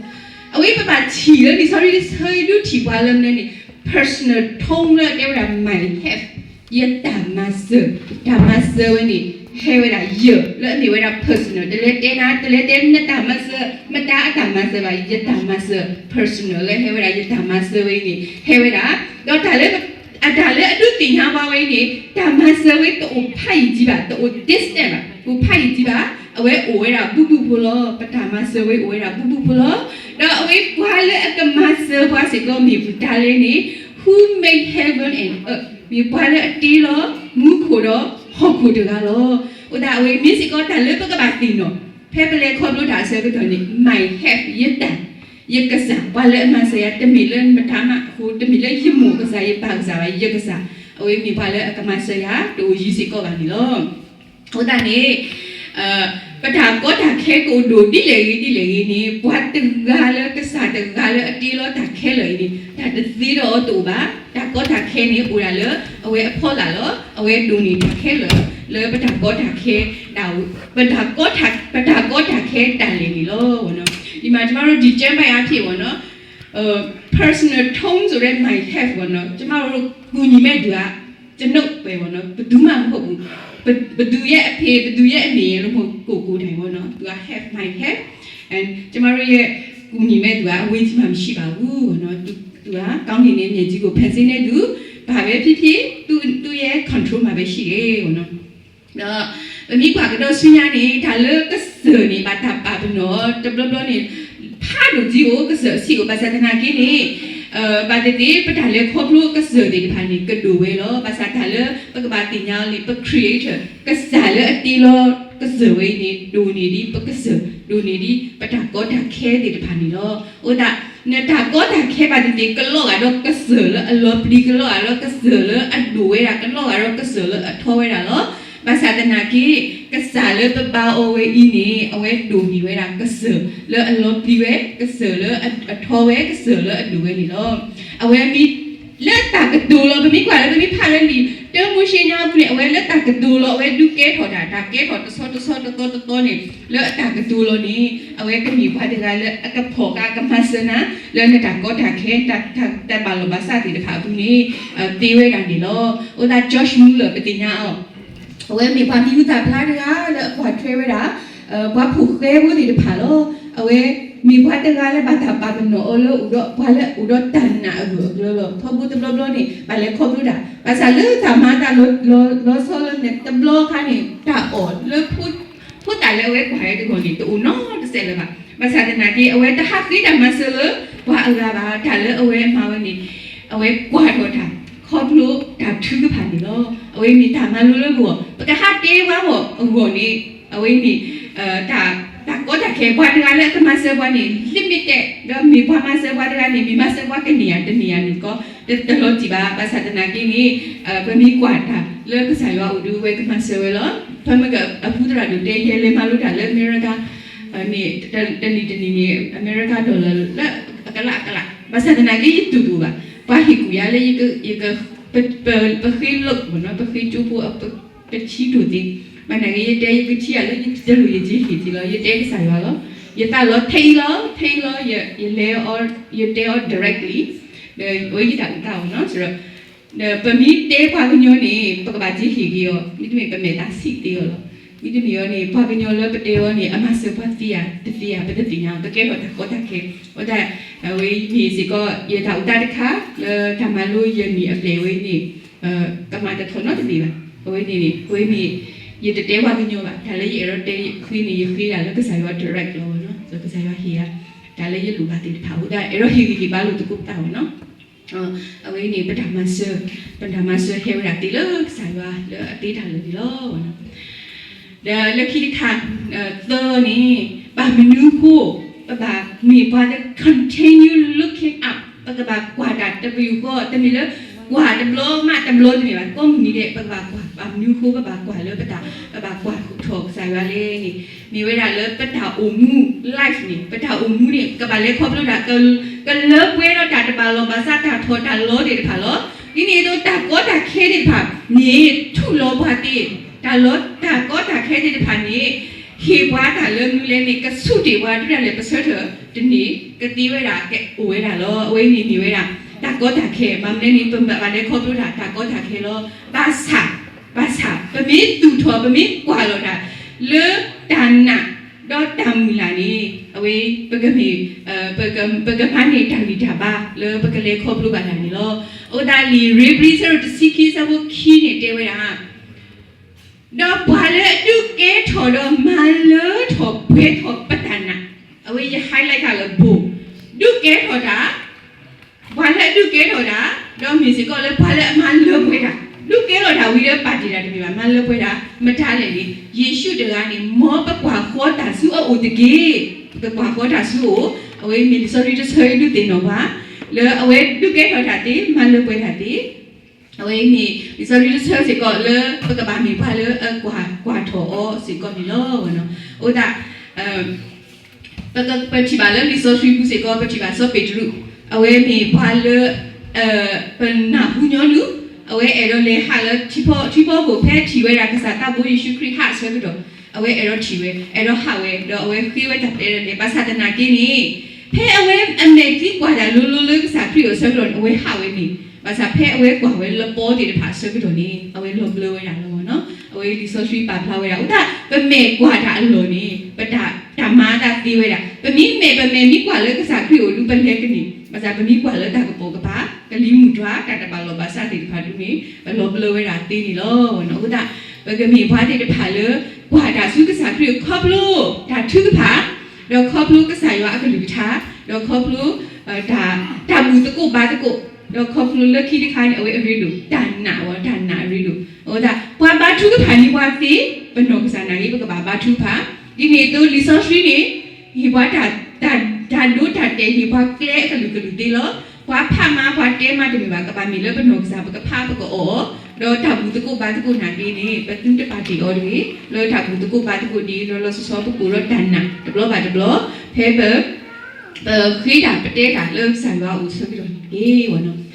အဝဲပဘၣ်ထံၣ်လၢ လံာ်စီဆှံ ဆၢဒုးထံၣ်ပှၤလၢမနုၤန့ၣ် personal tone လၢတဲဝဲဒၣ် my help ယတၢ်မၤစၢၤ, တၢ်မၤစၢၤဝဲန့ၣ် ဟဲဝဲဒၣ်ယၤ လၢအမ့ၢ်ဝဲဒၣ် personal တလဲၤတဲနၤ တလဲၤတဲနတၢ်မၤစၢၤ မတၤအတၢ်မၤစၢၤဘၣ် ယတၢ်မၤစၢၤ personal လၢဟဲဝဲဒၣ်ယတၢ်မၤစၢၤဝဲန့ၣ် ဟဲဝဲဒၣ် ဒီးတၢ်လၢ အတၢ်လၢအဒုးသ့ၣ်ညါဘၣ်ဝဲအံၤန့ၣ် တၢ်မၤစၢၤဝဲတအိၣ်ဖးယံၤဘၣ် တအိၣ် distance ဘၣ် တအိၣ်ဖးယံၤဘၣ် အဝဲအိၣ်ဝဲဒၣ်ဘူးဘူးဖိလီၤ. ပတၢ်မၤစၢၤဝဲအိၣ်ဝဲဒၣ်ဘူးဘူးဖိလီၤ. ဒီးအဝဲပှၤလၢအကမၤစၢၤပှၤစ့ၢ်ကီးမ့ၢ်ပတၢ်လဲၣ်န့ၣ် who made heaven and earth မ့ၢ်ပှၤလၢအတ့လီၤ မူခိၣ်ဒီးဟီၣ်ခိၣ်တဂၤလီၤ. အဃိသတးအဝဲမ့ၢ်စ့ၢ်ကီးတၢ်လၢပကဘၣ်သ့ၣ်နီၣ် ဖဲပလဲၤခီဖျိတၢ်အဆၢကတီၢ်န့ၣ် my help ယတၢ် ယကစၢ် ပှၤလၢအမၤစၢၤယၤ တမ့ၢ်လၢမတၤမးအဃိ တမ့ၢ်လၢယမိၢ်ကစၢ် ယပၢ်ကစၢ်ဘၣ် ယကစၢ် အဝဲမ့ၢ်ပှၤလၢအကမၤစၢၤယၤ တအိၣ်ယံၤစ့ၢ်ကီးဘၣ်န့ၣ်လီၤ. အဃိသတးန့ၣ် ပတၢ်ကီတၢ်ခဲကအိၣ်ဒိၣ်ဒ်လဲၣ်ဂ့ၤဒ်လဲၣ်ဂ့ၤန့ၣ် ပှၤတဂၤလၢကစၢ်တဂၤလၢအတ့လီၤတၢ်ခဲလၢာ်အံၤန့ၣ် တၢ်တသ့ဒီးအီၤတအိၣ်ဘၣ်. တၢ်ကီတၢ်ခဲန့ၣ်အိၣ်ဒၣ်လၢ အဝဲအဖီလာ်လီၤ. အဝဲဒိးန့ၢ်တၢ်ခဲလၢာ် လၢပတၢ်ကီတၢ်ခဲ တၢ် ပတၢ်ကီတၢ် ပတၢ်ကီတၢ်ခဲတၢ်လဲၤန့ၣ်လီၤ. ဒီမှာ ကျမတို့ ဒီကျမ်းပိုဒ်အံၤပေါ့နော် personal tone ဆိုတဲ့ my help ပေါ့နော် ကျမတို့ကူညီမဲ့သူက ကျွန်ုပ်ပဲပေါ့နော်, ဘယ်သူမှမဟုတ်ဘူး, ဘယ်သူရဲ့အဖေ, ဘယ်သူရဲ့အမေလို့မဟုတ်ကိုယ်ကိုယ်တိုင်ပေါ့နော်, သူက have my head and ကျမတို့ရဲ့ကူညီမဲ့သူကအဝေးကြီးမှမရှိပါဘူးနော်, သူကကောင်းကင်နဲ့မြေကြီးကိုဖန်ဆင်းတဲ့သူ, ဘာပဲဖြစ်ဖြစ် သူ့သူ့ရဲ့ control မှာပဲရှိတယ်ပေါ့နော်. ဒီး ပမ့ၢ်ကွၢ်ကဒီးဆူညါန့ၣ် တၢ်လၢကစၢၢ်န့ၣ် ဘၣ်တၢ်ပာ်ပနီၣ်တဘျီဘျီန့ၣ် ဖးဒိၣ်ကအိၣ် ကစၢၢ်အဆံးအိၣ်, ဘၣ်ဆၣ်သနာ်က့န့ၣ် ဘၣ်သ့ၣ်သ့ၣ် ပတၢ်လဲၤခီဖျိကစၢၢ်သ့ၣ်တဖၣ်န့ၣ် ကဒိၣ်ဝဲလီၤ. ဘၣ်ဆၣ်တၢ်လၢပကဘၣ်သ့ၣ်ညါအီၤန့ၣ် ပ Creator ကစၢ်လၢအတ့လီၤကစၢၢ်ဝဲအံၤန့ၣ် ဒိၣ်န့ၢ်ဒံးပကစၢၢ်, ဒိၣ်န့ၢ်ဒံးပတၢ်ကီတၢ်ခဲသ့ၣ်တဖၣ်န့ၣ်လီၤ. အဃိသတး နတၢ်ကီတၢ်ခဲဘၣ်သ့ၣ်သ့ၣ် ကလီၤဂာ်ဒီးကစၢၢ်လၢအလီၤပျံၤ, ကလီၤဂာ်ဒီးကစၢၢ်လၢအဒိၣ်ဝဲဒၣ်, ကလီၤဂာ်ဒီးကစၢၢ်လၢအထီဝဲဒၣ်လီၤ. ဘၣ်ဆၣ်သနာ်က့ ကစၢ်လၢပဘါအီၤဝဲအံၤန့ၣ် အဝဲဒိၣ်န့ၢ်ဝဲဒၣ်ကစၢၢ်လၢအလီၤပျံၤဝဲ, ကစၢၢ်လၢအထီဝဲ, ကစၢၢ်လၢအဒိၣ်ဝဲန့ၣ်လီၤ. အဝဲမ့ၢ်လၢတၢ်ကတိၤလီၤ. ပမ့ၢ်ကွၢ်လၢ ပမ့ၢ်ဖးလၢလံာ်တၢမိၤၡ့ညါအပူၤန့ၣ် အဝဲလၢတၢ်ကတိၤလီၤ, အဝဲဒုးကဲထီၣ်တၢ်, တၢ်ကဲထီၣ်တဆီတဆီတသီတသီန့ၣ် လၢအတၢ်ကတိၤလီၤန့ၣ် အဝဲကမ့ၢ်ပှၤတဂၤလၢအကဖီၣ်ဃာ်ကမၤစၢၤနၤ လၢနတၢ်ကီတၢ်ခဲ တၢ်ဘၣ်လိာ်ဘၣ်စးသ့ၣ်တဖၣ်အပူၤန့ၣ် သ့ဝဲဒၣ်န့ၣ်လီၤ. အဃိသတး George Muller ပသ့ၣ်ညါအီၤ အဝဲမ့ၢ်ပှၤမံၤဟူသၣ်ဖျါတဂၤလၢအကွၢ်ထွဲဝဲဒၣ် ပှၤဖိဃဲဖိသ့ၣ်တဖၣ်လီၤ. အဝဲမ့ၢ်ပှၤတဂၤလၢဘၣ်တၢ်ပာ်ပနီၣ်အီၤလၢအိၣ်ဒီး ပှၤလၢအိၣ်ဒီးတၢ်နာ်အဂၢၢ်အကျၢၤလီၤ. ထီဘိတဘျီဘျီန့ၣ် ဘၣ်လဲၤခီဖျိတၢ်, ဘၣ်ဆၣ်လၢတၢ်မၤတၢ်လီၤဆီလၢန့ၣ် တဘျီခါန့ၣ် တၢ်အီၣ်လၢ ဖိသၣ်လၢအဝဲကွၢ်ဝဲတဂီၢ်န့ၣ် တအိၣ်နီတစဲးလၢၤဘၣ်. ဘၣ်ဆၣ်သနာ်က့ အဝဲတဟးဃ့တၢ်မၤစၢၤလၢပှၤအဂၤဘၣ်. တၢ်လၢအဝဲမၤဝဲန့ၣ် အဝဲကွၢ်ထီၣ်တၢ် ခီဖျိတၢ်ထုကဖၣ်န့ၣ်လီၤ. အဝဲမ့ၢ်တၢ်မၤလိလၢပဂီၢ်, ပကဟးတဲဝဲအဂီၢ်န့ၣ် အဝဲမ့ၢ် တၢ်ကီတၢ်ခဲ ပှၤတဂၤလၢအကမၤစၢၤပှၤန့ၣ် limited ဒီးမ့ၢ်ပှၤမၤစၢၤပှၤတဂၤန့ၣ် မ့ၢ်မၤစၢၤပှၤကန့ၢ်ဧါ တန့ၢ်ဧါန့ၣ်ကီ တလီၤတံၢ်ဘၣ်. ဘၣ်ဆၣ်သနာ်က့န့ၣ် ပမ့ၢ်ကွၢ်တၢ်လၢကစၢ်ယွၤအိၣ်ဒီး အဝဲကမၤစၢၤဝဲလီၤ. ဖဲမ့ၢ်ကအဖုသရၣ်ဒိၣ်တဲ ယလဲၤမၤလိတၢ်လၢအမဲရကၤ န့ၣ် တနံၤတနံၤန့ၣ် အမဲရကၤ dollar လၢအကလးအကလး, ဘၣ်ဆၣ်သနာ်က့ ယတူၢ်တအိၣ်ဘၣ်. ပှၤဟ့ၣ်ကူၣ်ယၤလၢ ပဃ့လိၣ် ပဃ့ကၠိဖိ ပထံဒိၣ်သ့, ဘၣ်နာ်က့ ယတဲယကထံၣ်ယၤလၢ ယတလိၣ်ယကဟ့ၣ်က့ၤလီၤ. ယတဲကစၢ်ယွၤလီၤ. ယသးလီၤထဲအံၤလီၤ, ထဲအံၤလီၤ, ယလဲၤအီၤ ယတဲအီၤ directly ဒီးအဝဲယတၢ်အိၣ်သးအီၤနီၤ. ဒီး ပမ့ၢ်တဲပှၤကညီန့ၣ် ပကဘၣ်က့ၤဟ့ၣ်က့ၤအီၤ, မ့တမ့ၢ်ပမဲာ်သးဆံးသ့အီၤလီၤ. မ့တမ့ၢ်အီၤန့ၣ် ပှၤကညီလၢပတဲအီၤန့ၣ် အမၤစၢၤပှၤသ့ဧါ တသ့ဧါ ပတသ့ၣ်ညါ, ပကဲထီၣ်တၢ်ကီတၢ်ခဲ. အဃိသတး အဝဲမ့ၢ်စ့ၢ်ကီး ယတၢ်အိၣ်သးတခါ လၢတၢ်မၤလိယနံၣ်အပျဲၢ်ဝဲန့ၣ် ကမၤတထီၣ်နီတမံၤဘၣ်. အဝဲန့ၣ်န့ၣ် အဝဲမ့ၢ် ယတတဲပှၤကညီဘၣ်, တၢ်လၢယအဲၣ်ဒိးတဲဃ့န့ၣ် ယဃ့ဒၣ်လၢကစၢ်ယွၤ direct လီၤနီၤ. ကစၢ်ယွၤဟ့ၣ်ယၤ တၢ်လၢယလိၣ်ဘၣ်သ့ၣ်တဖၣ်အဃိသတး အဲၣ်ဒိးဟ့ၣ်ဂံၢ်ဟ့ၣ်ဘါလိာ်သကိးပသးအီၤနီၤ. အဝဲန့ၣ် ပတၢ်မၤစၢၤ, ပတၢ်မၤစၢၤဟဲဝဲဒၣ်သ့လၢကစၢ်ယွၤလၢအသ့တၢ်လၢာ်န့ၣ်လီၤ. ဒီးလၢခံတခါ သၢန့ၣ် ဘၣ်မနုၤအဃိ ပဘၣ်မ့ၢ်ပှၤလၢ continue looking up, ပကဘၣ်ကွၢ်တၢ်တပယူာ်ဃီ, တမ့ၢ်လၢ ကွၢ်တဘျီမးတဘျီတမ့ၢ်ဘၣ်, ကိးမုၢ်နံၤဒဲး ပကဘၣ်ကွၢ်, ဘၣ်မနုၤအဃိ ပဘၣ်ကွၢ်လၢပတၢ်, ပဘၣ်ကွၢ်ထီၣ်ကစၢ်ယွၤလဲၣ်န့ၣ် မ့ၢ်ဝဲဒၣ်လၢပတၢ်အိၣ်မူ life န့ၣ်, ပတၢ်အိၣ်မူန့ၣ် ကဘၣ်လဲၤခီဖျိတၢ် ကလၢပှဲၤဒီးတၢ်တဘၣ်လိာ်ဘၣ်စး တၢ်ထီၣ်တၢ်လီၤသ့ၣ်တဖၣ်လီၤ. ဒ်န့ၣ်အသိးတၢ်ကီတၢ်ခဲသ့ၣ်တဖၣ်န့ၣ် ထုးလီၤပှၤသ့, တၢ်လီၤ, တၢ်ကီတၢ်ခဲသ့ၣ်တဖၣ်န့ၣ် ဟ့ၣ်ပှၤတၢ်လၢမနုၤလဲၣ်န့ၣ် ကဆူးတ့ၢ်ပှၤ ဒုးဒၣ်လဲာ် ပဆၢထၢၣ်တန့ၢ် ကသ့ဝဲဒၣ် ကအိၣ်ဝဲဒၣ်လီၤ. အဝဲအံၤန့ၣ်မ့ၢ်ဝဲဒၣ် တၢ်ကီတၢ်ခဲ, ဘၣ်မနုၤလဲၣ်န့ၣ် ပဘၣ်လဲၤခီဖျိတၢ် တၢ်ကီတၢ်ခဲလီၤ. ဘၣ်ဆၣ်, ဘၣ်ဆၣ် ပမ့ၢ်သူၣ်ထီၣ် ပမ့ၢ်ကွၢ်လီၤတၢ် လၢတၢ်နာ် ဒီးတၢ်မုၢ်လၢ်န့ၣ် အဝဲ ပကမ့ၢ် ပကမၤန့ၢ်တၢ်ဂံၢ်တၢ်ဘါ လၢပကလဲၤခီဖျိဘၣ်တၢ်န့ၣ်လီၤ. အဃိသတးလံာ်ဧ့ၤဘြံၤ အဆၢဒိၣ်တဆံခံ အဆၢဖိခံန့ၣ် တဲဝဲဒၣ် ဒီးပှၤလၢအဒုးကဲထီၣ်ဒီးမၤလၢထီၣ်ပှဲၤထီၣ်ပတၢ်နာ်, အဝဲယ highlight တခါလၢ bold, ဒုးကဲထီၣ်တၢ်, ပှၤလၢအဒုးကဲထီၣ်တၢ်, ဒီးမ့ၢ်စ့ၢ်ကီးလၢပှၤလၢအမၤလၢပှဲၤတၢ်, ဒုးကဲထီၣ်တၢ်ဝံၤလၢပာ်တ့ၢ်တၢ်တမ့ၢ်ဘၣ်, မၤလၢပှဲၤတၢ် မတၤလဲၣ်န့ၣ် ယ့ၣ်ၡူးတဂၤန့ၣ် မ်ပကွၢ်ဃီတၢ်ဆူအအိၣ်တက့ၢ်. ပကကွၢ်ဃီတၢ်ဆူအအိၣ်, အဝဲမ့ၢ်လံာ်စီဆှံတဆၢအံၤဒုးသ့ၣ်နီၣ်ပှၤ လၢအဝဲဒုးကဲထီၣ်တၢ်သ့ မၤလၢပှဲၤတၢ်သ့ အဝဲအံၤမ့ၢ်လံာ်စီဆှံတဆၢစ့ၢ်ကီးလၢ ပကဘၣ်မ့ၢ်ပှၤလၢအကွၢ်ထီၣ်အီၤစ့ၢ်ကီးန့ၣ်လီၤ. အဃိသတး ပက ပထံၣ်ဘၣ်လၢလံာ်စီဆှံပူၤစ့ၢ်ကီး ပထံၣ်ဘၣ်စီၤပ့းတရူး, အဝဲမ့ၢ်ပှၤလၢ ပနၢ်ဟူညီနုၢ်, အဝဲအဲၣ်ဒိးလဲၤဟးလၢထံဖီခိၣ် ဖဲထံၣ်ဝဲဒၣ်ကစၢ်သးဘိယ့ၣ်ၡူးခရံာ်ဟးအဆၢကတီၢ်, အဝဲအဲၣ်ဒိးထံၣ်ဝဲ, အဲၣ်ဒိးဟးဝဲ, ဒီးအဝဲဃ့ဝဲတၢ်ပျဲဒၣ်လဲာ် ဘၣ်ဆၣ်သနာ်က့န့ၣ် ဖဲအဝဲအမဲာ်ချံကွၢ်တၢ်လိၤလိၤလၢကစၢ်ခရံာ်အအိၣ်အဆၢကတီၢ်န့ၣ် အဝဲဟးဝဲန့ၣ်, ဘၣ်ဆၣ်ဖဲအဝဲကွၢ်ဝဲလပီသ့ၣ်တဖၣ်အဆၢကတီၢ်န့ၣ် အဝဲလီၤဘျၢဝဲဒၣ်လီၤနီၤ. အဝဲလံာ်စီဆှံပာ်ဖျါဝဲဒၣ် အဃိသတး ပမဲာ်ကွၢ်တၢ်အလီၢ်န့ၣ် ပတၢ်မၤအသးသ့ဝဲဒၣ်. ပမ့ၢ်မဲာ် ပမဲာ်မ့ၢ်ကွၢ်လၢကစၢ်ခရံာ်အအိၣ်ဒီး ပလဲၤကန့ၢ်, ဘၣ်ဆၣ်ပမ့ၢ်ကွၢ်လၢတၢ်ကပိာ်ကပၤ, ကလံၤမုၢ်တွၤ, တၢ်တဘၣ်လိာ်ဘၣ်စးသ့ၣ်တဖၣ်ဒုန့ၣ် ပလီၤဘျၢဝဲဒၣ်သ့န့ၣ်လီၤ. အဃိသတး ပကမ့ၢ်ပှၤသ့ၣ်တဖၣ်လၢ ကွၢ်တၢ်ဆူကစၢ်ခရံာ်ခီဖျိတၢ်ထုကဖၣ်, ဒီးခီဖျိကစၢ်ယွၤအကလုၢ်ကထါ, ဒီးခီဖျိ တၢ်ဘူၣ်သကိးဘါသကိး, ဒီးခီဖျိလၢခံတခါန့ၣ် အဝဲအရ့ဒိၣ် တၢ်နာ်ဝဲ တၢ်နာ်အရ့ဒိၣ်. အဃိသတး ပှၤဘါထုကဖၣ်န့ၢ်ပှၤသ့ ပနီၢ်ကစၢ်နာ်က့ ပကဘၣ်ဘါထုကဖၣ်. ဒ်န့ၣ်အသိးလံာ်စီဆှံန့ၣ် ဟ့ၣ်ပှၤတၢ် တၢ်ဒိတၢ်တဲာ် ဟ့ၣ်ပှၤကျဲအကလုာ်ကလုာ်သ့လီၤ. ပှၤဖးမၤပှၤတဲမၤတမ့ၢ်ဘၣ်, ကဘၣ်မ့ၢ်လၢပနီၢ်ကစၢ် ပကဖးပကအီၣ်အီၤ, ဒီးတၢ်ဘူၣ်သကိးဘါသကိးနာ်က့န့ၣ် ပသုတပာ်တ့ၢ်အီၤတဂ့ၤ. လၢတၢ်ဘူၣ်သကိးဘါသကိးဒ်လီၤလီၤဆီဆီ ပကအိၣ်ဒီးတၢ်နာ်တဘျီဘၣ်တဘျီ ဖဲပ ပဃ့တၢ်ပတဲတၢ်လၢကစၢ်ယွၤအအိၣ်အဆၢကတီၢ်န့ၣ်တက့ၢ်ဝဲနီၤ.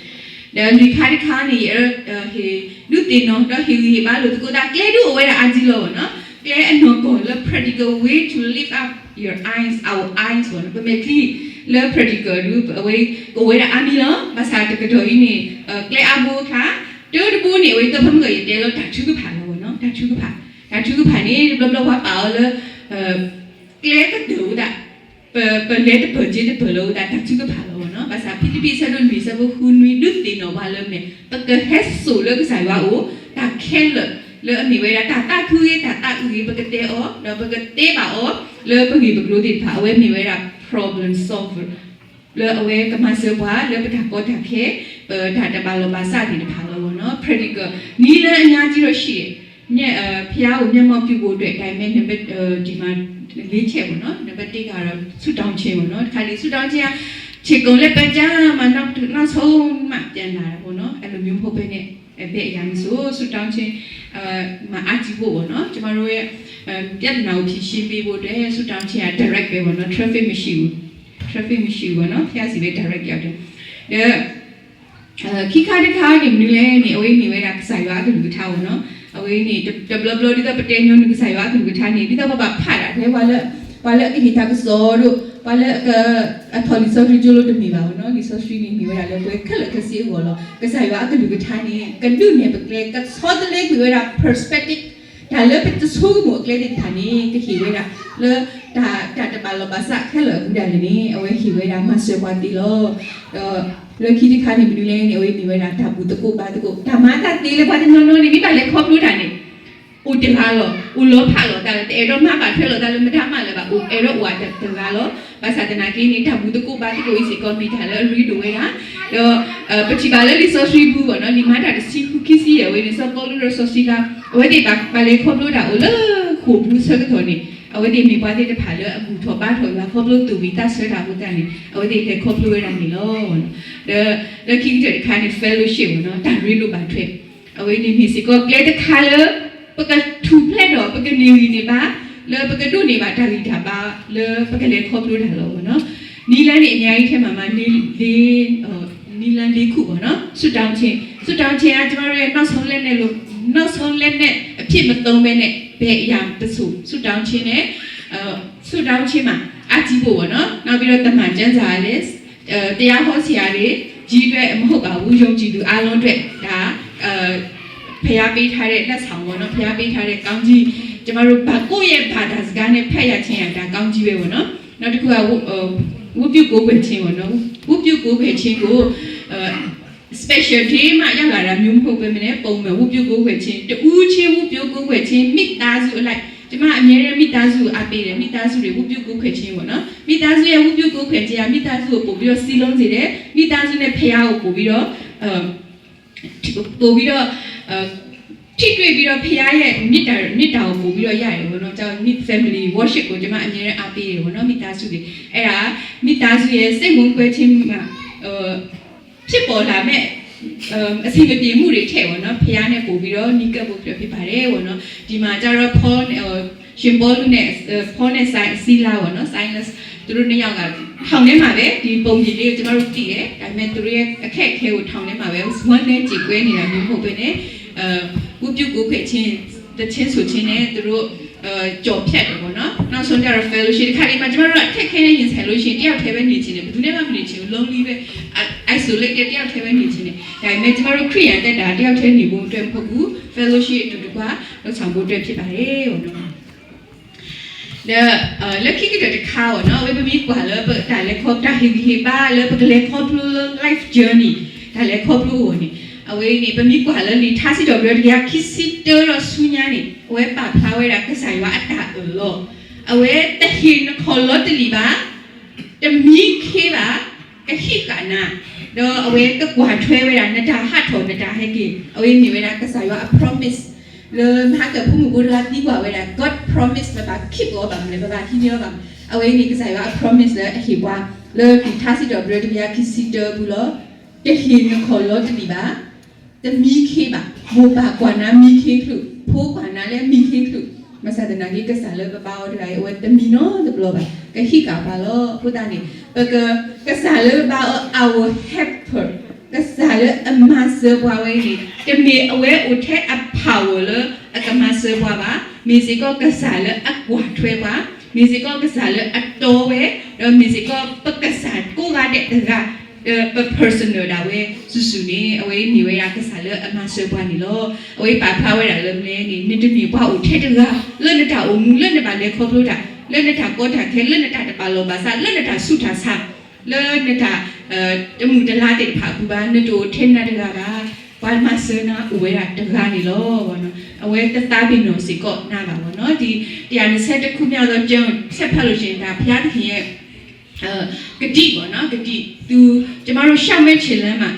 ဒီးလွံၢ်ခါတခါန့ၣ် ယအဲၣ်ဒိးဟ့ၣ်ဒုးသ့ၣ်နီၣ် ဒီးဟ့ၣ်ဂံၢ်ဟ့ၣ်ဘါလိာ်သကိးသး ကျဲဒုးအိၣ်ဝဲဒၣ်အါကံလီၤဝဲနီၤ. ကျဲအနီၢ်ကီၢ်လၢ practical way to lift up your eyes, our eyes ဝဲနီၤ. ပမဲာ်ချံလၢ practical ဒုး အဝဲကအိၣ်ဝဲဒၣ်အါမံၤလီၤ. ဘၣ်ဆၣ်တကတီၢ်အံၤန့ၣ် ကျဲအါဘိအခါ တၢတဘိန့ၣ် အဝဲသ့ၣ်ဖဲမုၢ်ဂီၤယတဲလီၤ တၢ်ထုကဖၣ်လီၤဝဲနီၤ. တၢ်ထုကဖၣ်, တၢ်ထုကဖၣ်န့ၣ် တဘျီဘျီပှၤပာ်အီၤလၢ ကျဲကတၢၢ်ဝဲဒၣ် ပ ပလဲၤတပၢၢ်က့ၤတပၢၢ်လၢဝဲဒၣ်တၢ်ထုကဖၣ်လီၤဝဲနီၤ. ဘၣ်ဆၣ်ဖံလံးပံးအဆၢဒိၣ်လွံၢ်အဆၢဖိဃုနွံ ဒုးသ့ၣ်နီၣ်ပှၤလၢမ့ၢ် ပကဟဲစိာ်လၢကစၢ်ယွၤအအိၣ် တၢ်ခဲလၢာ်လၢအမ့ၢ်ဝဲဒၣ်တၢ်သးခုဂ့ၤ တၢ်သးအုးဂ့ၤ ပကတဲအီၤ ဒီးပကတဲဘၣ်အီၤ လၢပဂ့ၢ်ပကျိၤသ့ၣ်တဖၣ် အဝဲမ့ၢ်ဝဲဒၣ် problem solver လၢအဝဲကမၤစၢၤပှၤလၢပတၢ်ကီတၢ်ခဲ ပတၢ်တဘၣ်လိာ်ဘၣ်စးသ့ၣ်တဖၣ်လီၤဝဲနီၤ. practical နည်းလမ်းအများကြီးတော့ရှိတယ် မျက်- အဲ ဘုရားကိုမျက်မှောက်ပြုဖို့အတွက် ဒါပေမဲ့နံပါတ်- အဲ ဒီမှာလေးချက်ပေါ့နော် နံပါတ်တစ်ကတော့ဆုတောင်းခြင်းပေါ့နော် တခါတလေဆုတောင်းခြင်းက ခြေကုန်လည်းပတ်ကြမှာ နောက်- နောက်ဆုံးမှပြန်လာတာပေါ့နော် အဲ့လိုမျိုးမဟုတ်ဘဲနဲ့ အဲ ဘယ်အရာမဆိုဆုတောင်းခြင်းအဲ မှာအားကြီးဖို့ပေါ့နော် ကျွန်တော်တို့ရဲ့အဲပြဿနာကိုဖြေရှင်းပေးဖို့အတွက်ဆုတောင်းခြင်းက direct ပဲပေါ့နော် traffic မရှိဘူး traffic မရှိဘူးပေါ့နော် ဘုရားဆီပဲ direct ရောက်တယ်ဒီး ခံခါတခါန့ၣ် မနုၤလဲၣ်န့ၣ် အဝဲမ့ၢ်ဝဲဒၣ်ကစၢ်ယွၤအကလုၢ်ကထါဝဲနီၤ အဝဲန့ၣ် တဘျီဘျီဒ်သိးပတဲညီနုၢ်ကစၢ်ယွၤအကလုၢ်ကထါန့ၣ် ဒ်သိးပဘၣ်ဖးဒၣ်ထဲပှၤလၢ ပှၤလၢအကဟ့ၣ်တၢ်ကစီၣ်ဒီး ပှၤလၢအက အထီၣ်လံာ်စီဆှံကၠိလိတမ့ၢ်ဘၣ်ဝဲနီၤ လံာ်စီဆှံန့ၣ်မ့ၢ်ဝဲဒၣ်လၢပဝဲခဲလၢာ်ခဲဆ့အဂီၢ်လီၤ ကစၢ်ယွၤအကလုၢ်ကထါန့ၣ် ကဒုးနဲၣ်ပကျဲ ကဆီတလဲကွံာ်ဝဲဒၣ် perspective တၢ်လၢပတဆိကမိၣ်အကျဲသ့ၣ်တဖၣ်န့ၣ် ကဟ့ၣ်ဝဲဒၣ် လၢတၢ်- တၢ်တဘၣ်လီၤဘၣ်စးခဲလၢာ်အဂုၤအဂၤန့ၣ် အဝဲဟ့ၣ်ဝဲဒၣ်မၤစၢၤပှၤသ့လီၤ. ဒီးလၢခံတခါန့ၣ် မနုၤလဲၣ်န့ၣ် အဝဲမ့ၢ်ဝဲဒၣ်တၢ်ဘူၣ်သကိးဘါသကိး တၢ်မၤအသးသ့လၢပှၤတနီၤနီၤန့ၣ် မ့ၢ်ဘၣ်လဲၤခီဖျိတၢ်န့ၣ် အိၣ်တဂၤလီၤ အိၣ်လီၤဖးလီၤသးလၢ တအဲၣ်ဒိးမၤဘၣ်ထွဲလီၤသးလၢမတၤမးလၢၤဘၣ် အိၣ်အဲၣ်ဒိးအိၣ်ဝဲတဂၤလီၤ. ဘၣ်ဆၣ်သနာ်က့န့ၣ် တၢ်ဘူၣ်သကိးဘါသကိးအံၤစ့ၢ်ကီး မ့ၢ်တၢ်လၢအရ့ဒိၣ်ဝဲဒၣ် ဒီး ပထံၣ်ဘၣ်လၢလံာ်စီဆှံပူၤဘၣ်နီၤ လံာ်မၤတၢ်တဆံဃုခံဆံယဲၢ်ဝဲန့ၣ် စီၤပီလူးဒီးစီၤစံလၤ အဝဲသ့ၣ်ဘၣ်လဲၤခီဖျိတၢ်အိၣ်လၢဃိာ်ပူၤအဆၢကတီၢ်န့ၣ် အဝဲသ့ၣ်မ့ၢ်ပှၤသ့ၣ်တဖၣ်လၢအဘူၣ်ထီၣ်ဘါထီၣ်ယွၤခီဖျိသူၣ်ဝံၣ်သးဆၢတၢ်အဃိသတးန့ၣ် အဝဲသ့ၣ်လဲၤခီဖျိဝဲဒၣ်န့ၣ်လီၤ. ဒီးလၢခံကတၢၢ်တခါန့ၣ် fellowship ဘၣ်နီၤ တၢ်ရ့ဒိၣ်ဘၣ်ထွဲ အဝဲန့ၣ်မ့ၢ်စ့ၢ်ကီးကျဲတခါလၢ ပကထူၣ်ဖျဲးဒီး ပကန့ၢ်ဂံၢ်န့ၢ်ဘါ လၢပကဒိးန့ၢ်ဘၣ်တၢ်ဂံၢ်တၢ်ဘါ လၢပကလဲၤခီဖျိတၢ်လီၤနီၤ. နည်းလမ်းန့ၣ် အများကြီးထဲမှာ နည်း- နည်းလမ်းလေးခုပေါ့နော် ဆုတောင်းခြင်း ဆုတောင်းခြင်းက ကျမတို့ရဲ့ နောက်ဆုံးလက်နက်လို့ နောက်ဆုံးလက်နက်အဖြစ် မသုံးဘဲနဲ့ ဘယ်အရာမဆို ဆုတောင်းခြင်းနဲ့ ဆုတောင်းခြင်းမှာ အားကြီးဖို့ပေါ့နော် နောက်ပြီးတော့ သမ္မာကျမ်းစာကလည်း တရားဟောဆရာတွေကြီးအတွက်မဟုတ်ပါဘူး ယုံကြည်သူအားလုံးအတွက်ဒါ ဖျားပေးထားတဲ့လက်ဆောင်ပေါ့နော်ဖျားပေးထားတဲ့ကောင်းကြီးကျမတို့ဘာကိုယ့်ရဲ့ဘာသာစကားနဲ့ဖတ်ရခြင်းရတာကောင်းကြီးပဲပေါ့နော်နောက်တစ်ခုကဝတ်ပြုကိုးကွယ်ခြင်းပေါ့နော်ဝတ်ပြုကိုးကွယ်ခြင်းကို special day မှရောက်လာတာမျိုးမဟုတ်ဘဲနဲ့ပုံမှန်ဝတ်ပြုကိုးကွယ်ခြင်းတဦးချင်းဝတ်ပြုကိုးကွယ်ခြင်းမိသားစုအလိုက်ကျမအမြဲတမ်းမိသားစုကိုအားပေးတယ်မိသားစုတွေဝတ်ပြုကိုးကွယ်ခြင်းပေါ့နော်မိသားစုရဲ့ဝတ်ပြုကိုးကွယ်ခြင်းကမိသားစုကိုပို့ပြီးတော့စည်းလုံးစေတယ်မိသားစုနဲ့ဖျားကိုပို့ပြီးတော့ ပိုပြီးတော့ထိတွေ့ပြီးတော့ဖခင်ရဲ့မေတ္တာမေတ္တာကိုပို့ပြီးတော့ရတယ်ပေါ့နော်။ကျွန်တော်မိ family worship ကိုကျွန်မအမြဲတမ်းအားပေးတယ်ပေါ့နော်မိသားစုတွေအဲ့ဒါမိသားစုရဲ့စိတ်ဝင်ခွဲခြင်းမှာဖြစ်ပေါ်လာမဲ့အဆင်မပြေမှုတွေထဲ့ပေါ့နော်ဖခင်နဲ့ပို့ပြီးတော့နှီးကပ်ဖို့ဖြစ်ပါတယ်ပေါ့နော်ဒီမှာကျတော့ Paul ရှင်ပေါလုနဲ့ Paul နဲ့ Silas ပေါ့နော် Silas သူတို့နှစ်ယောက်ကထောင်ထဲမှာပဲဒီပုံပြင်လေးကိုကျွန်တော်တို့သိတယ်ဒါပေမဲ့သူတို့ရဲ့အခက်အခဲကိုထောင်ထဲမှာပဲဝမ်းနည်းကြေကွဲနေတာမျိုးမဟုတ်ဘဲနဲ့အဲဝတ်ပြုကိုးကွယ်ခြင်းတခြင်းဆိုခြင်းနဲ့သူတို့ ကျော်ဖြတ်တယ်ပေါ့နော်။ နောက်ဆုံးကျတော့ fellowship တစ်ခါတည်းမှာ ကျမတို့က အခက်အခဲနဲ့ ရင်ဆိုင်လို့ရှိရင် တစ်ယောက်တည်းပဲနေချင်တယ်။ ဘယ်သူနဲ့မှ မနေချင်ဘူး။ Lonely ပဲ၊ isolate တဲ့ တစ်ယောက်တည်းပဲ နေချင်တယ်။ ဒါပေမဲ့ ကျမတို့ ခရစ်ယာန်အသက်တာ တစ်ယောက်တည်းနေဖို့အတွက် မဟုတ်ဘူး။ fellowship အတူတကွ လုပ်ဆောင်ဖို့အတွက် ဖြစ်ပါတယ်ပေါ့နော်။ ဒီးလၢခံကတၢၢ်တခါပေါ့နော်, အဝဲပမ့ၢ်ကွၢ်လၢပတၢ်လဲၤခီ, တၢ်ဟ့ၣ်ဂံၢ်ဟ့ၣ်ဘါလၢပကလဲၤခီဖျိလၢ life journey တၢ်လဲၤခီဖျိအဂီၢ်န့ၣ်, အဝဲန့ၣ် ပမ့ၢ်ကွၢ်လၢလံာ်ထါစံးထီၣ်ပတြၢၤ တကယၤခံဆံတၢ ဒီးဆူညါန့ၣ် အဝဲပာ်ဖျါဝဲဒၣ်ကစၢ်ယွၤအတၢ်အၢၣ်လီၤ. အဝဲတဟ့ၣ်နခီၣ်လီၤတလံာ်ဘၣ်, တမံခ့ဘၣ်, ကဟံးဃာ်နၤ, ဒီးအဝဲကကွၢ်ထွဲဝဲဒၣ် နတၢ်ဟးထီၣ်နတၢ်ဟဲက့ၤ, အဝဲမ့ၢ်ဝဲဒၣ်ကစၢ်ယွၤအ promise လၢမဟါကၢၣ်ဖိမုၣ်ဖိတဂၤသံကွၢ်ဝဲဒၣ် God promise ပဘၣ် keep အီၤဘၣ်မလဲၣ်, ပဘၣ်ဟံးန့ၢ်အီၤဘၣ်. အဝဲန့ၣ်ကစၢ်ယွၤအ promise လၢအဟ့ၣ်ပှၤ လၢလံာ်ထါစံးထီၣ်ပတြၢၤ တကယၤခံဆံတၢအပူၤလီၤ. တဟ့ၣ်နခီၣ်လီၤတလံာ်ဘၣ်, တမံခ့ဘၣ်, မိၢ်ပၢ်ကွၢ်နၤမံခ့ချုး, ဖိကွၢ်နၤလၢမံခ့ချုး, ဘၣ်ဆၣ်သနာ်က့ ကစၢ်လၢပဘါအီၤတဂၤအံၤ အဝဲတမံနီတဘျီဘၣ်, ကဟံးဃာ်ပှၤလီၤ. အဃိသတးန့ၣ် ပက, ကစၢ်လၢပဘါအီၤ our helper, ကစၢ်လၢအမၤစၢၤပှၤဝဲအံၤန့ၣ် တမ့ၢ်အဝဲအိၣ်ထဲအ power လၢအကမၤစၢၤပှၤဘၣ်, မ့ၢ်စ့ၢ်ကီးကစၢ်လၢအကွၢ်ထွဲပှၤ, မ့ၢ်စ့ၢ်ကီးကစၢ်လၢအတီဝဲ, ဒီးမ့ၢ်စ့ၢ်ကီးပကစၢ်ကိးဂၤဒဲးတဂၤ, ဒီးပ personal ဒၣ်ဝဲစုာ်စုာ်န့ၣ် အဝဲမ့ၢ်ဝဲဒၣ်ကစၢ်လၢအမၤစၢၤပှၤန့ၣ်လီၤ. အဝဲပာ်ဖျါဝဲဒၣ်လၢမနုၤလဲၣ်န့ၣ် နတမ့ၢ်ပှၤအိၣ်ထဲတဂၤ လၢနတၢ်အိၣ်မူ လၢနဘၣ်လဲၤခီဖျိတၢ်, လၢနတၢ်ကီတၢ်ခဲ, လၢနတၢ်တပာ်လီၤဘၣ်စး, လၢနတၢ်ဆူးတၢ်ဆါ, လၢနတၢ် တမုာ်တလၤသ့ၣ်တဖၣ်အပူၤဘၣ်, နတအိၣ်ထဲနၤတဂၤဘၣ်. ပှၤမၤစၢၤနၤအိၣ်ဝဲဒၣ်တဂၤန့ၣ်လီၤ. အဝဲတသးပ့ၤနီၣ်စ့ၢ်ကီးနၤဘၣ်ဘၣ်နီၤ. ဒီး တစ်ရာနှစ်ဆယ့်တစ်ခုမြောက်သောကျမ်း ဆက်ဖတ်လို့ရှိရင် ဒါဘုရားသခင်ရဲ့ ကတိပေါ့နော်, ကတိ, သူ, ကျမတို့ လျှောက်မဲ့ခြေလမ်းမှာ,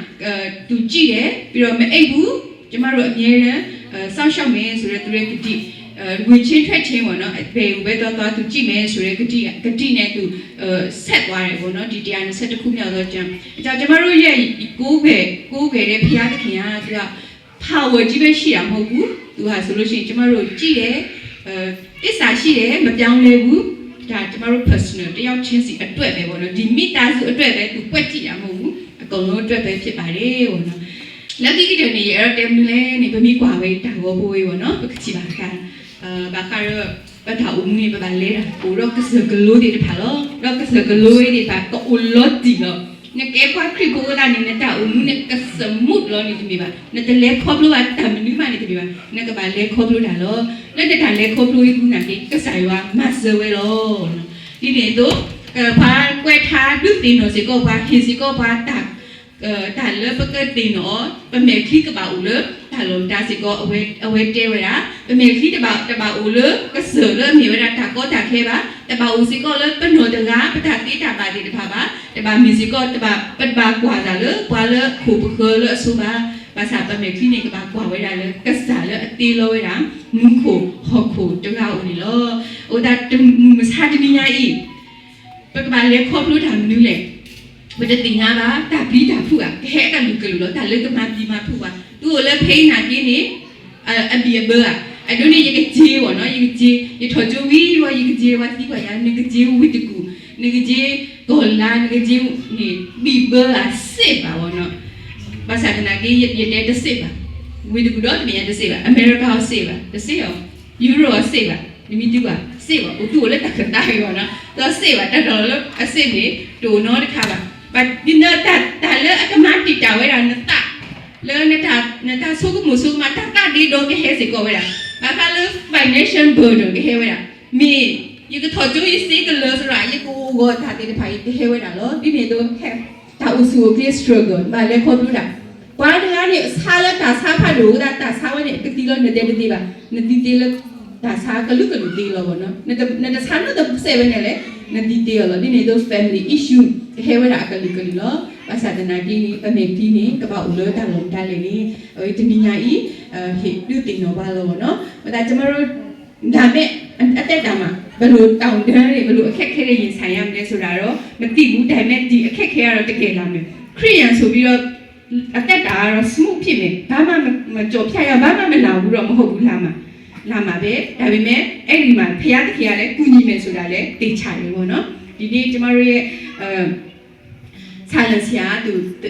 သူကြည့်တယ်, ပြီးတော့ မအိပ်ဘူး, ကျမတို့ အမြဲတမ်း စောင့်ရှောက်မယ်ဆိုတဲ့ သူရဲ့ကတိ, ဝင်ခြင်းထွက်ခြင်းပေါ့နော်, ဘယ်ကိုပဲသွားသွား သူကြည့်မယ်ဆိုတဲ့ကတိ, ကတိနဲ့ သူ ဆက်သွားတယ်ပေါ့နော်, ဒီတစ်ရာနှစ်ဆယ့်တစ်ခုမြောက်သောကျမ်း. ဒါကြောင့် ကျမတို့ရဲ့ ကိုးကွယ်, ကိုးကွယ်တဲ့ဘုရားသခင်က သူက power ကြီးပဲရှိတာမဟုတ်ဘူး, သူဟာဆိုလို့ရှိရင် ကျမတို့ကြည့်တယ်, သစ္စာရှိတယ်, မပြောင်းလဲဘူး. ဒါ ကျမတို့ personal တစ်ယောက်ချင်းစီအတွက်ပဲပေါ့နော်, ဒီမိသားစုအတွက်ပဲ သူကွက်ကြည့်တာမဟုတ်ဘူး, အကုန်လုံးအတွက်ပဲဖြစ်ပါတယ်ပေါ့နော်. လၢခံကတၢၢ်န့ၣ် ယအဲၣ်ဒိးတဲမနုၤလဲၣ်န့ၣ် ပမ့ၢ်ကွၢ်ဝဲတၢ်ဂီၤဖိဝဲပေါ့နော်, ပကထံၣ်ဘၣ်တခါ, ဘၣ်ဃးဒီး ပတၢ်အိၣ်မူန့ၣ် ပဘၣ်လဲၤတၢ်အိၣ်ဒီးကစၢၢ်ကလိသ့ၣ်တဖၣ်လီၤ. ဒီးကစၢၢ်ကလိသ့ၣ်တဖၣ် ကအိၣ်လီၤတံၢ်လီၤ. နကဲပှၤခရံာ်ဖိသတးန့ၣ် နတၢ်အိၣ်မူန့ၣ် ကစၢၢ်မူးလီၤန့ၣ်တမ့ၢ်ဘၣ်, နတလဲၤခီဖျိဘၣ်တၢ်မနုၤမးန့ၣ်တမ့ၢ်ဘၣ်, နကဘၣ်လဲၤခီဖျိတၢ်လီၤ. လၢနတၢ်လဲၤခီဖျိအံၤပူၤနာ်က့ ကစၢ်ယွၤမၤစၢၤဝဲလီၤ. ဒ်န့ၣ်အသိး ပှၤကွဲးထါဒုးသ့ၣ်နီၣ်စ့ၢ်ကီးပှၤ, ဟ့ၣ်စ့ၢ်ကီးပှၤတၢ် တၢ်လၢပကသ့ၣ်နီၣ်အီၤ, ပမဲာ်ချံကဘၣ်အိၣ်လၢတၢ်လီၢ်မတၤစ့ၢ်ကီး, အဝဲတဲဝဲဒၣ် ပမဲာ်ချံတဘၣ်, တဘၣ်အိၣ်လၢကစၢၢ်လၢအမ့ၢ်ဝဲဒၣ်တၢ်ကီတၢ်ခဲဘၣ်, တဘၣ်အိၣ်စ့ၢ်ကီးလၢပနီၢ်တဂၤ ပတၢ်သ့တၢ်ဘၣ်သ့ၣ်တဖၣ်ဘၣ်, တဘၣ်မ့ၢ်စ့ၢ်ကီး တဘၣ်, ပတဘၣ်ကွၢ်တၢ်လၢပှၤလၢအခိၣ်ပဃၢၤလၢအဆိဘၣ်. ဘၣ်ဆၣ်ပမဲာ်ချံန့ၣ် ကဘၣ်ကွၢ်ဝဲဒၣ်လၢကစၢ်လၢအတ့လီၤဝဲဒၣ် မူခိၣ်ဟီၣ်ခိၣ်တဂၤဧိၤန့ၣ်လီၤ. အဃိသတး တမုၢ်မဆါတနံၤညါအံၤ ပကဘၣ်လဲၤခီဖျိတၢ်မနုၤလဲၣ်. ပတသ့ၣ်ညါဘၣ်, တၢ်ပျံၤတၢ်ဖုးဧါ, ကဟဲအကလုာ်ကလုာ်လီၤ, တၢ်လၢကမၤပျံၤမၤဖုးပှၤ, သုအိၣ်လၢဖဲအံၤနာ်က့န့ၣ် အဘံၣ်အဘၢဧါ, အဒိန့ၣ် ယကက့ၤဝဲနီၤ, ယကက့ၤ, ယထီၣ်ကၠိဝံၤဝဲ ယကက့ၤဝဲသံကွၢ်ယၤ, နကက့ၤဝ့ၢ်တကူၣ်, နကက့ၤကီၢ်လါ, နကက့ၤန့ၣ် ဘံၣ်ဘၢဧါ, စ့ၣ်ဘၣ်ဝဲနီၤ. ဘၣ်ဆၣ်သနာ်က့ ယတဲတစ့ၣ်ဘၣ်, ဝ့ၢ်တကူၣ်ဒီတမ့ၢ်ညါတစ့ၣ်ဘၣ်, အမဲရကၤအီၤစ့ၣ်ဘၣ်, တစ့ၣ်အီၤ ယူရိအီၤစ့ၣ်ဘၣ်, နမ့ၢ်သံကွၢ် စ့ၣ်ဘၣ်, အိၣ်သူၣ်အိၣ်လၢတၢ်ခၢၣ်သးဂ့ၤဘၣ်နီၤ, ဒီးစ့ၣ်ဘၣ်, တၢ်တီၢ်လီၤလၢအစ့ၣ်န့ၣ် တအိၣ်နီတခါဘၣ်. ဘၣ်ဒ်န့ၣ် တၢ်လၢအကမၤတံာ်တာ်ဝဲဒၣ်နသး လၢနတၢ်ဆိကမိၣ်ဆိကမး တၢ်သးဒ့ဒီကဟဲစ့ၢ်ကီးဝဲဒၣ်, ဘၣ်ဃးလၢ financial burden ကဟဲဝဲဒၣ်, မ့ၢ်ယကထီၣ်ကၠိယစ့ကလၢၤစရၣ် ယကအိၣ်ဂီၤတၢ်သ့ၣ်တဖၣ်အံၤ ကဟဲဝဲဒၣ်လီၤ. ဒ်န့ၣ်အသိး တၢ်အိၣ်ဆူၣ်အိၣ်ချ့ struggle ဘၣ်လဲၤခီဖျိတၢ်, ပှၤတဂၤန့ၣ် ဆါလၢတၢ်ဆါဖးဒိၣ်အဃိသတး တၢ်ဆါဝဲန့ၣ် ကသံလီၤ နတဲတသ့ဘၣ်, နသံသ့လၢ တၢ်ဆါကလုာ်ကလုာ်သ့လီၤဘၣ်နီၤ, နတဆါနီတစဲးဝဲန့ၣ်လဲၣ်, နသံသ့အီၤလီၤ. ဒ်န့ၣ်အသိး family issue ကဟဲဝဲဒၣ်အကလုာ်ကလုာ်လီၤ. ဘၣ်ဆၣ်သနာ်က့န့ၣ် ပမဲာ်ချံန့ၣ် ကဘၣ်အိၣ်လၢတၢ်လီၢ်မတၤလဲၣ်န့ၣ် အဝဲတနံၤညါအံၤ ဟ့ၣ်ဒုးသ့ၣ်နီၣ်ပှၤလီၤဘၣ်နီၤ. အဃိသတး ကျမတို့ လာမယ့်အသက်တာမှာ ဘယ်လိုတောင်တန်းတွေ ဘယ်လိုအခက်အခဲတွေ ရင်ဆိုင်ရမလဲဆိုတာတော့ မသိဘူး။ ဒါပေမဲ့ ဒီအခက်အခဲကတော့ တကယ်လာမယ်။ ခရစ်ယာန်ဆိုပြီးတော့ အသက်တာကတော့ smooth ဖြစ်မယ်။ ဘာမှမ, မကျော်ဖြတ်ရ, ဘာမှမလာဘူးတော့ မဟုတ်ဘူး။ လာမှာ, လာမှာပဲ။ ဒါပေမဲ့ အဲ့ဒီမှာ ဘုရားသခင်ကလည်း ကူညီမယ်ဆိုတာလည်း သေချာတယ်ပေါ့နော်။ ဒီနေ့ ကျမတို့ရဲ့ အဲ, silence ဆရာက သူ, သူ,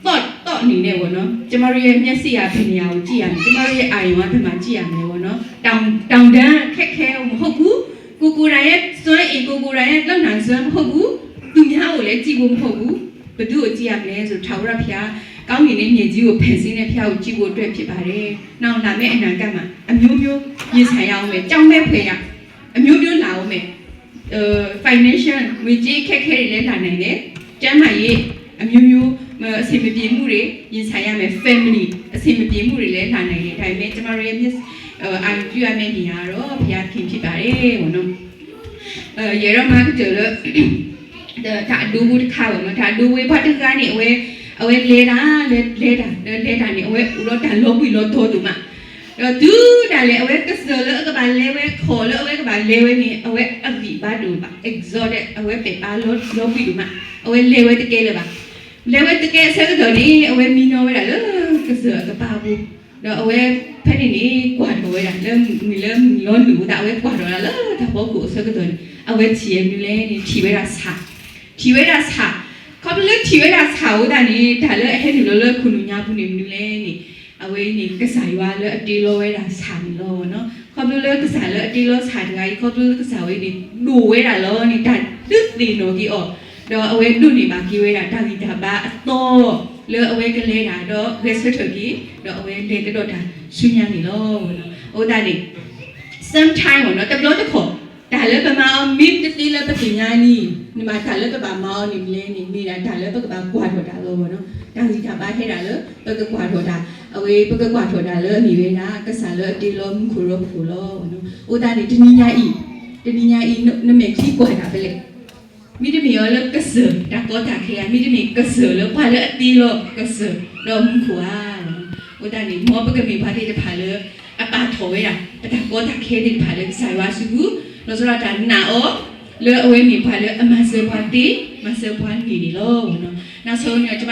thought, thought အဃိသတးန့ၣ် ကျမတို့ရဲ့မျက်စိက ဘယ်နေရာကိုကြည့်ရမလဲ၊ ကျမတို့ရဲ့အာရုံက ဘယ်မှာကြည့်ရမလဲပေါ့နော်။ တောင်တန်းခက်ခဲမဟုတ်ဘူး။ ကိုယ်ကိုယ်တိုင်ရဲ့စွမ်းအင်၊ ကိုယ်ကိုယ်တိုင်ရဲ့လုပ်နိုင်စွမ်းမဟုတ်ဘူး။ သူများကိုလည်းကြည့်ဖို့မဟုတ်ဘူး။ ဘယ်သူ့ကိုကြည့်ရမလဲဆိုတော့ ထာဝရဘုရား၊ ကောင်းကင်နဲ့မြေကြီးကိုဖန်ဆင်းတဲ့ဘုရားကိုကြည့်ဖို့အတွက်ဖြစ်ပါတယ်။ နောက်လာမယ့်အနာဂတ်မှာ အမျိုးမျိုးရင်ဆိုင်ရအောင်မယ်။ ကြောက်မက်ဖွယ်ရာ အမျိုးမျိုးလာအောင်မယ်။ အဲ financial ငွေကြေးအခက်အခဲတွေလည်းလာနိုင်တယ်။ ကျန်းမာရေးအမျိုးမျိုး မ- အဆင်မပြေမှုတွေရင်ဆိုင်ရမယ်။ family အဆင်မပြေမှုတွေလည်းလာနိုင်တယ်။ ဒါပေမဲ့ကျမတို့ရဲ့မျက်- အဲအာရုံပြုရမယ့်နေရာကတော့ဘုရားသခင်ဖြစ်ပါတယ်ပေါ့နော်။ အဲယဲဒီးမၤကတၢၢ်လၢ တၢ်အဒိဖိတခါပေါ့နော်. တၢ်အဒိဖိပှၤတဂၤန့ၣ် အဝဲ အဝဲလဲၤတၢ် လဲၤလဲၤတၢ် လဲၤလဲၤတၢ်န့ၣ် အဝဲအိၣ်ဒီးတၢ်လီၤဘှံးလီၤတီၤဒိၣ်မး ဒီးတုၤဒၣ်လဲာ် အဝဲကစၢၢ်လၢအကဘၣ်လဲၤဝဲ ခီၣ်လၢအဝဲကဘၣ်လဲၤဝဲန့ၣ် အဝဲအဂံၢ်ဘါဒိၣ်ဘၣ် exhausted အဝဲပဲာ်ပါလီၤဘှံးဒိၣ်မး အဝဲလဲၤဝဲတကဲလၢၤဘၣ်. လဲၤဝဲတကဲအဆၢကတီၢ်န့ၣ် အဝဲမံနီၤဝဲဒၣ်လၢကစၢၢ်အကပၤပူၤ ဒီးအဝဲဖဲန့ၣ်န့ၣ် ကွၢ်ထီၣ်ဝဲဒၣ်လၢ မ့ၢ်လၢမုၢ်လီၤနုာ်အဃိသတး အဝဲကွၢ်ထီၣ်ဒၣ်လၢတၢ်ဖီခိၣ်အဆၢကတီၢ်န့ၣ် အဝဲထံၣ်ဝဲမနုၤလဲၣ်န့ၣ် ထံၣ်ဝဲဒၣ်ဆၣ် ထံၣ်ဝဲဒၣ်ဆၣ်. ခီဖျိလၢထံၣ်ဝဲဒၣ်ဆၣ်အဃိသတးန့ၣ် တၢ်လၢအဟဲနုာ်လီၤလၢခိၣ်နူာ်ညါပူၤန့ၣ်မနုၤလဲၣ်န့ၣ် အဝဲန့ၣ် ကစၢ်ယွၤလၢအတ့လီၤဝဲဒၣ်ဆၣ်န့ၣ်လီၤ. ခီဖျိလၢကစၢ်လၢအတ့လီၤဆၣ်တဂၤအံၤ ခီဖျိလၢကစၢ်ဝဲန့ၣ် ဒိၣ်ဝဲဒၣ်လီၤန့ၣ် တၢ်ဒုးသ့ၣ်နီၣ်က့ၤအီၤ ဒီးအဝဲဒိးန့ၢ်ဘၣ်က့ၤဝဲဒၣ် တၢ်ဂံၢ်တၢ်ဘါအသီ လၢအဝဲကလဲၤတၢ်ဒီးဂဲၤဆၢထၢၣ်က့ၤ ဒီးအဝဲလဲၤကဒီးတၢ်ဆူညါန့ၣ်လီၤ. အဃိသတးန့ၣ် sometime မ့ၢ်နီၤ တဘျီတခီၣ် တၢ်လၢပမၤအီၤ မ့ၢ်တသ့လၢပသ့ၣ်ညါန့ၣ် မ့ၢ်တၢ်လၢပဘၣ်မၤအီၤန့ၣ်မနုၤလဲၣ်န့ၣ် မ့ၢ်ဒၣ်တၢ်လၢပကဘၣ်ကွၢ်ထီၣ်တၢ်လီၤမ့ၢ်နီၤ. တၢ်ဂံၢ်တၢ်ဘါဟဲဒၣ်လၢ ပကကွၢ်ထီၣ်တၢ် အဝဲပကကွၢ်ထီၣ်တၢ်လၢအမ့ၢ်ဝဲဒၣ် ကစၢ်လၢအတ့လီၤမူခိၣ်ရီခိၣ်လီၤ. အဃိသတးန့ၣ် တနံၤညါအံၤ တနံၤညါအံၤ နမဲာ်ချံကွၢ်တၢ်ဖဲလဲၣ် မ့တမ့ၢ်အီၤလၢကစၢၢ်တၢ်ကီတၢ်ခဲဧါ, မ့တမ့ၢ်ကစၢၢ်လၢပှၤလၢအတ့လီၤကစၢၢ် ဒီးမူခိၣ်ဧါ. အဃိသတးန့ၣ် မ်ပကမ့ၢ်ပှၤသ့ၣ်တဖၣ်လၢ အပာ်ထီၣ်ဝဲဒၣ် ပတၢ်ကီတၢ်ခဲသ့ၣ်တဖၣ်လၢကစၢ်ယွၤစုပူၤ, လီၤဆီဒၣ်တၢ်နာ်အီၤ လၢအဝဲမ့ၢ်ပှၤလၢအမၤစၢၤပှၤသ့, မၤစၢၤပှၤန့ၣ်န့ၣ်လီၤ. နောက်ဆုံးန့ၣ် ကျမ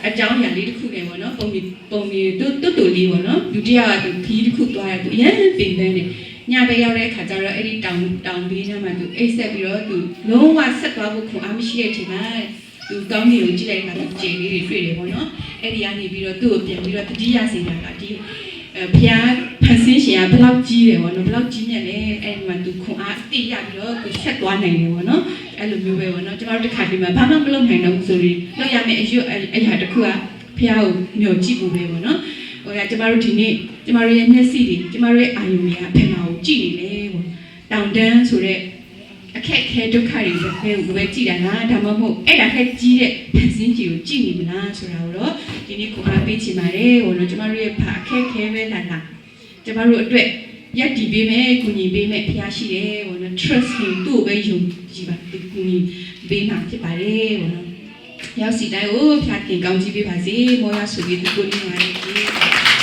အကြောင်းအရာလေးတစ်ခုနဲ့ပေါ့နော် ပုံမြင် ပုံမြင်တိုးတိုးလေးပေါ့နော် ဒုတိယသူခရီးတစ်ခုသွားတယ် သူအရမ်းပင်ပန်းတယ် ညဘက်ရောက်တဲ့အခါကျတော့ အဲ့ဒီတောင်တောင်ဘေးနားမှာ သူအိပ်စက်ပြီးတော့ သူလုံးဝဆက်သွားဖို့ခွန်အားမရှိတဲ့အချိန်မှာ သူကောင်းကင်ကိုကြည့်လိုက်တဲ့အခါ သူကြယ်လေးတွေတွေ့တယ်ပေါ့နော်. အဲ့ဒီကနေပြီးတော့ သူ့ကိုပြန်ပြီးတော့သတိရစေတာက ဒီအဲဘုရားဖန်ဆင်းရှင်ကဘယ်လောက်ကြီးတယ်ပေါ့နော်, ဘယ်လောက်ကြီးမြတ်လဲ. အဲ့ဒီမှာသူခွန်အားအသစ်ရပြီးတော့ သူဆက်သွားနိုင်တယ်ပေါ့နော်. အဲ့လိုမျိုးပဲပေါ့နော်, ကျမတို့တစ်ခါတည်းမှာ ဘာမှမလုပ်နိုင်တော့ဘူးဆိုရင် လုပ်ရမယ့်အရွက်အအရာတစ်ခုက ဘုရားကိုမျှော်ကြည့်ဖို့ပဲပေါ့နော်. ဟိုကကျမတို့ဒီနေ့ ကျမတို့ရဲ့မျက်စိတွေ ကျမတို့ရဲ့အာရုံတွေက ဘယ်မှာကိုကြည့်နေလဲပေါ့။ တောင်တန်းဆိုတဲ့အခက်အခဲဒုက္ခတွေကိုပဲကြည့်တာလား, ဒါမှမဟုတ် အဲ့ဒါထက်ကြီးတဲ့ဖန်ဆင်းခြင်းကိုကြည့်နေမလားဆိုတာကိုတော့ ဒီနေ့ခွန်အားပေးချင်ပါတယ်ပေါ့နော်. ကျမတို့ရဲ့ဘာအခက်အခဲပဲလာလာ ကျမတို့အတွက်ရပ်တည်ပေးမယ်, ကူညီပေးမယ်ဘုရားရှိတယ်ပေါ့နော်. Trust him, သူ့ကိုပဲယုံကြည်ပါ, သူကူညီပေးမှာဖြစ်ပါတယ်ပေါ့နော်. ရောက်စီတိုင်းကို ဘုရားသခင်ကောင်းချီးပေးပါစေ. မောရဆိုပြီး သူကိုယ်တိုင်ပါလေ